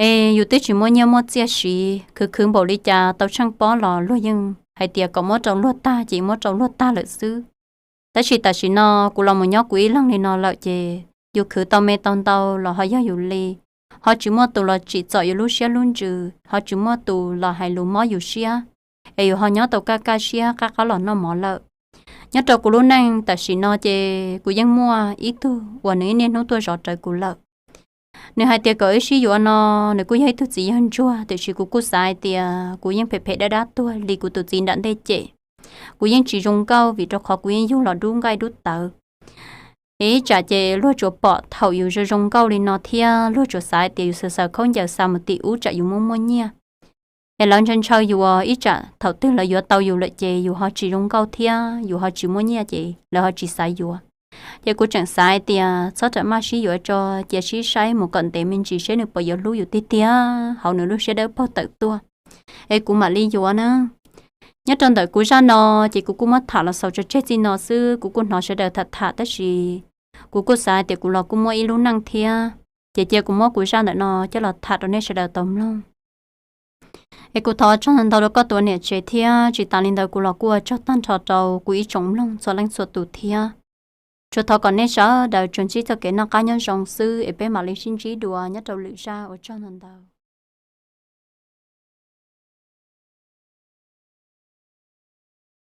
Es yus twb tsis muaj nyiaj muaj txiaj siv, khwv khwv npaum li cas tau tsheej pob los luag yeej hais tias kom muab rau luag tag ces muab rau luag tag lawm xwb. Tab sis tam sim no kuv los mus nyob kuv ib leeg li no lawm ces yus khwv tau me tau ntau los ho yog yus li, ho tsis muaj tus los tsim txom yus lub siab lub ntsws, ho tsis muaj tus los hais lus mob yus siab, es yus ho nyob tau kaj kaj siab qab qab los noj mov lawm. Nyob rau kuv lub neej tam sim no ces kuv yeej muaj ib tug uas nws ib niaj hnub tuaj zov rawv kuv lawm. Nws hais tias kom wb sib yuav no, nws kuj yog ib tug txiv yawg ntsuag, tiam sis kuv kuj xav hais tias kuv yeej phem phem dab dab tuag li kuv tus txiv nram ntej cem. Kuv yeej tsis zoo nkauj vim rau qhov kuv yeej yug los dub nqaij dub tawv. Es ib tsam ces luag tsuas pom thaum yus zoo zoo nkauj li no thiab luag tsuas xav hais tias yus xaws xaws khaub ncaws xa mus tim ub tsam yus muaj muaj nyiaj. Es lawv ntshaw ntshaw yus, ib tsam thaum twg lawv yuav tau yus lawm ces yus ho tsis zoo nkauj thiab yus ho tsis muaj nyiaj ces lawv ho tsis xav yuav. Ces kuv tseem xav hais tias txhob ram maj sib yuav tso, cia sib saib mus kom ntev me ntsis seb nws puas yuav hlub yus tiag tiag hauv nws lub siab dawb paug tawm tuaj. Es kuv mam li yuav na. Nyob rau ntawm kuv zaj no, ces kuv kuj muab tham los xaus tso tseg txij no xwb, kuv kuj hnov sawv daws tham tham tab sis kuv kuj xav hais tias kuv los kuj muaj ib lub neej thiab, ces cia kuv muab kuv zaj ntawm no coj los tham rau nej sawv daws tau mloog. Es kuv thov tsaug ntau rau koj tus niam tsev thiab tsis tas li ntawd kuv los kuj ua tsaug tag nrho rau kuv ib tsoom mloog txhua leej txhua tus thiab. Tsuas thov kom nej sawv daws tsuas ntsib txoj kev noj qab nyob zoo xwb es peb mam li sib ntsib dua nyob rau lwm zaj, ua tsaug ntau ntau.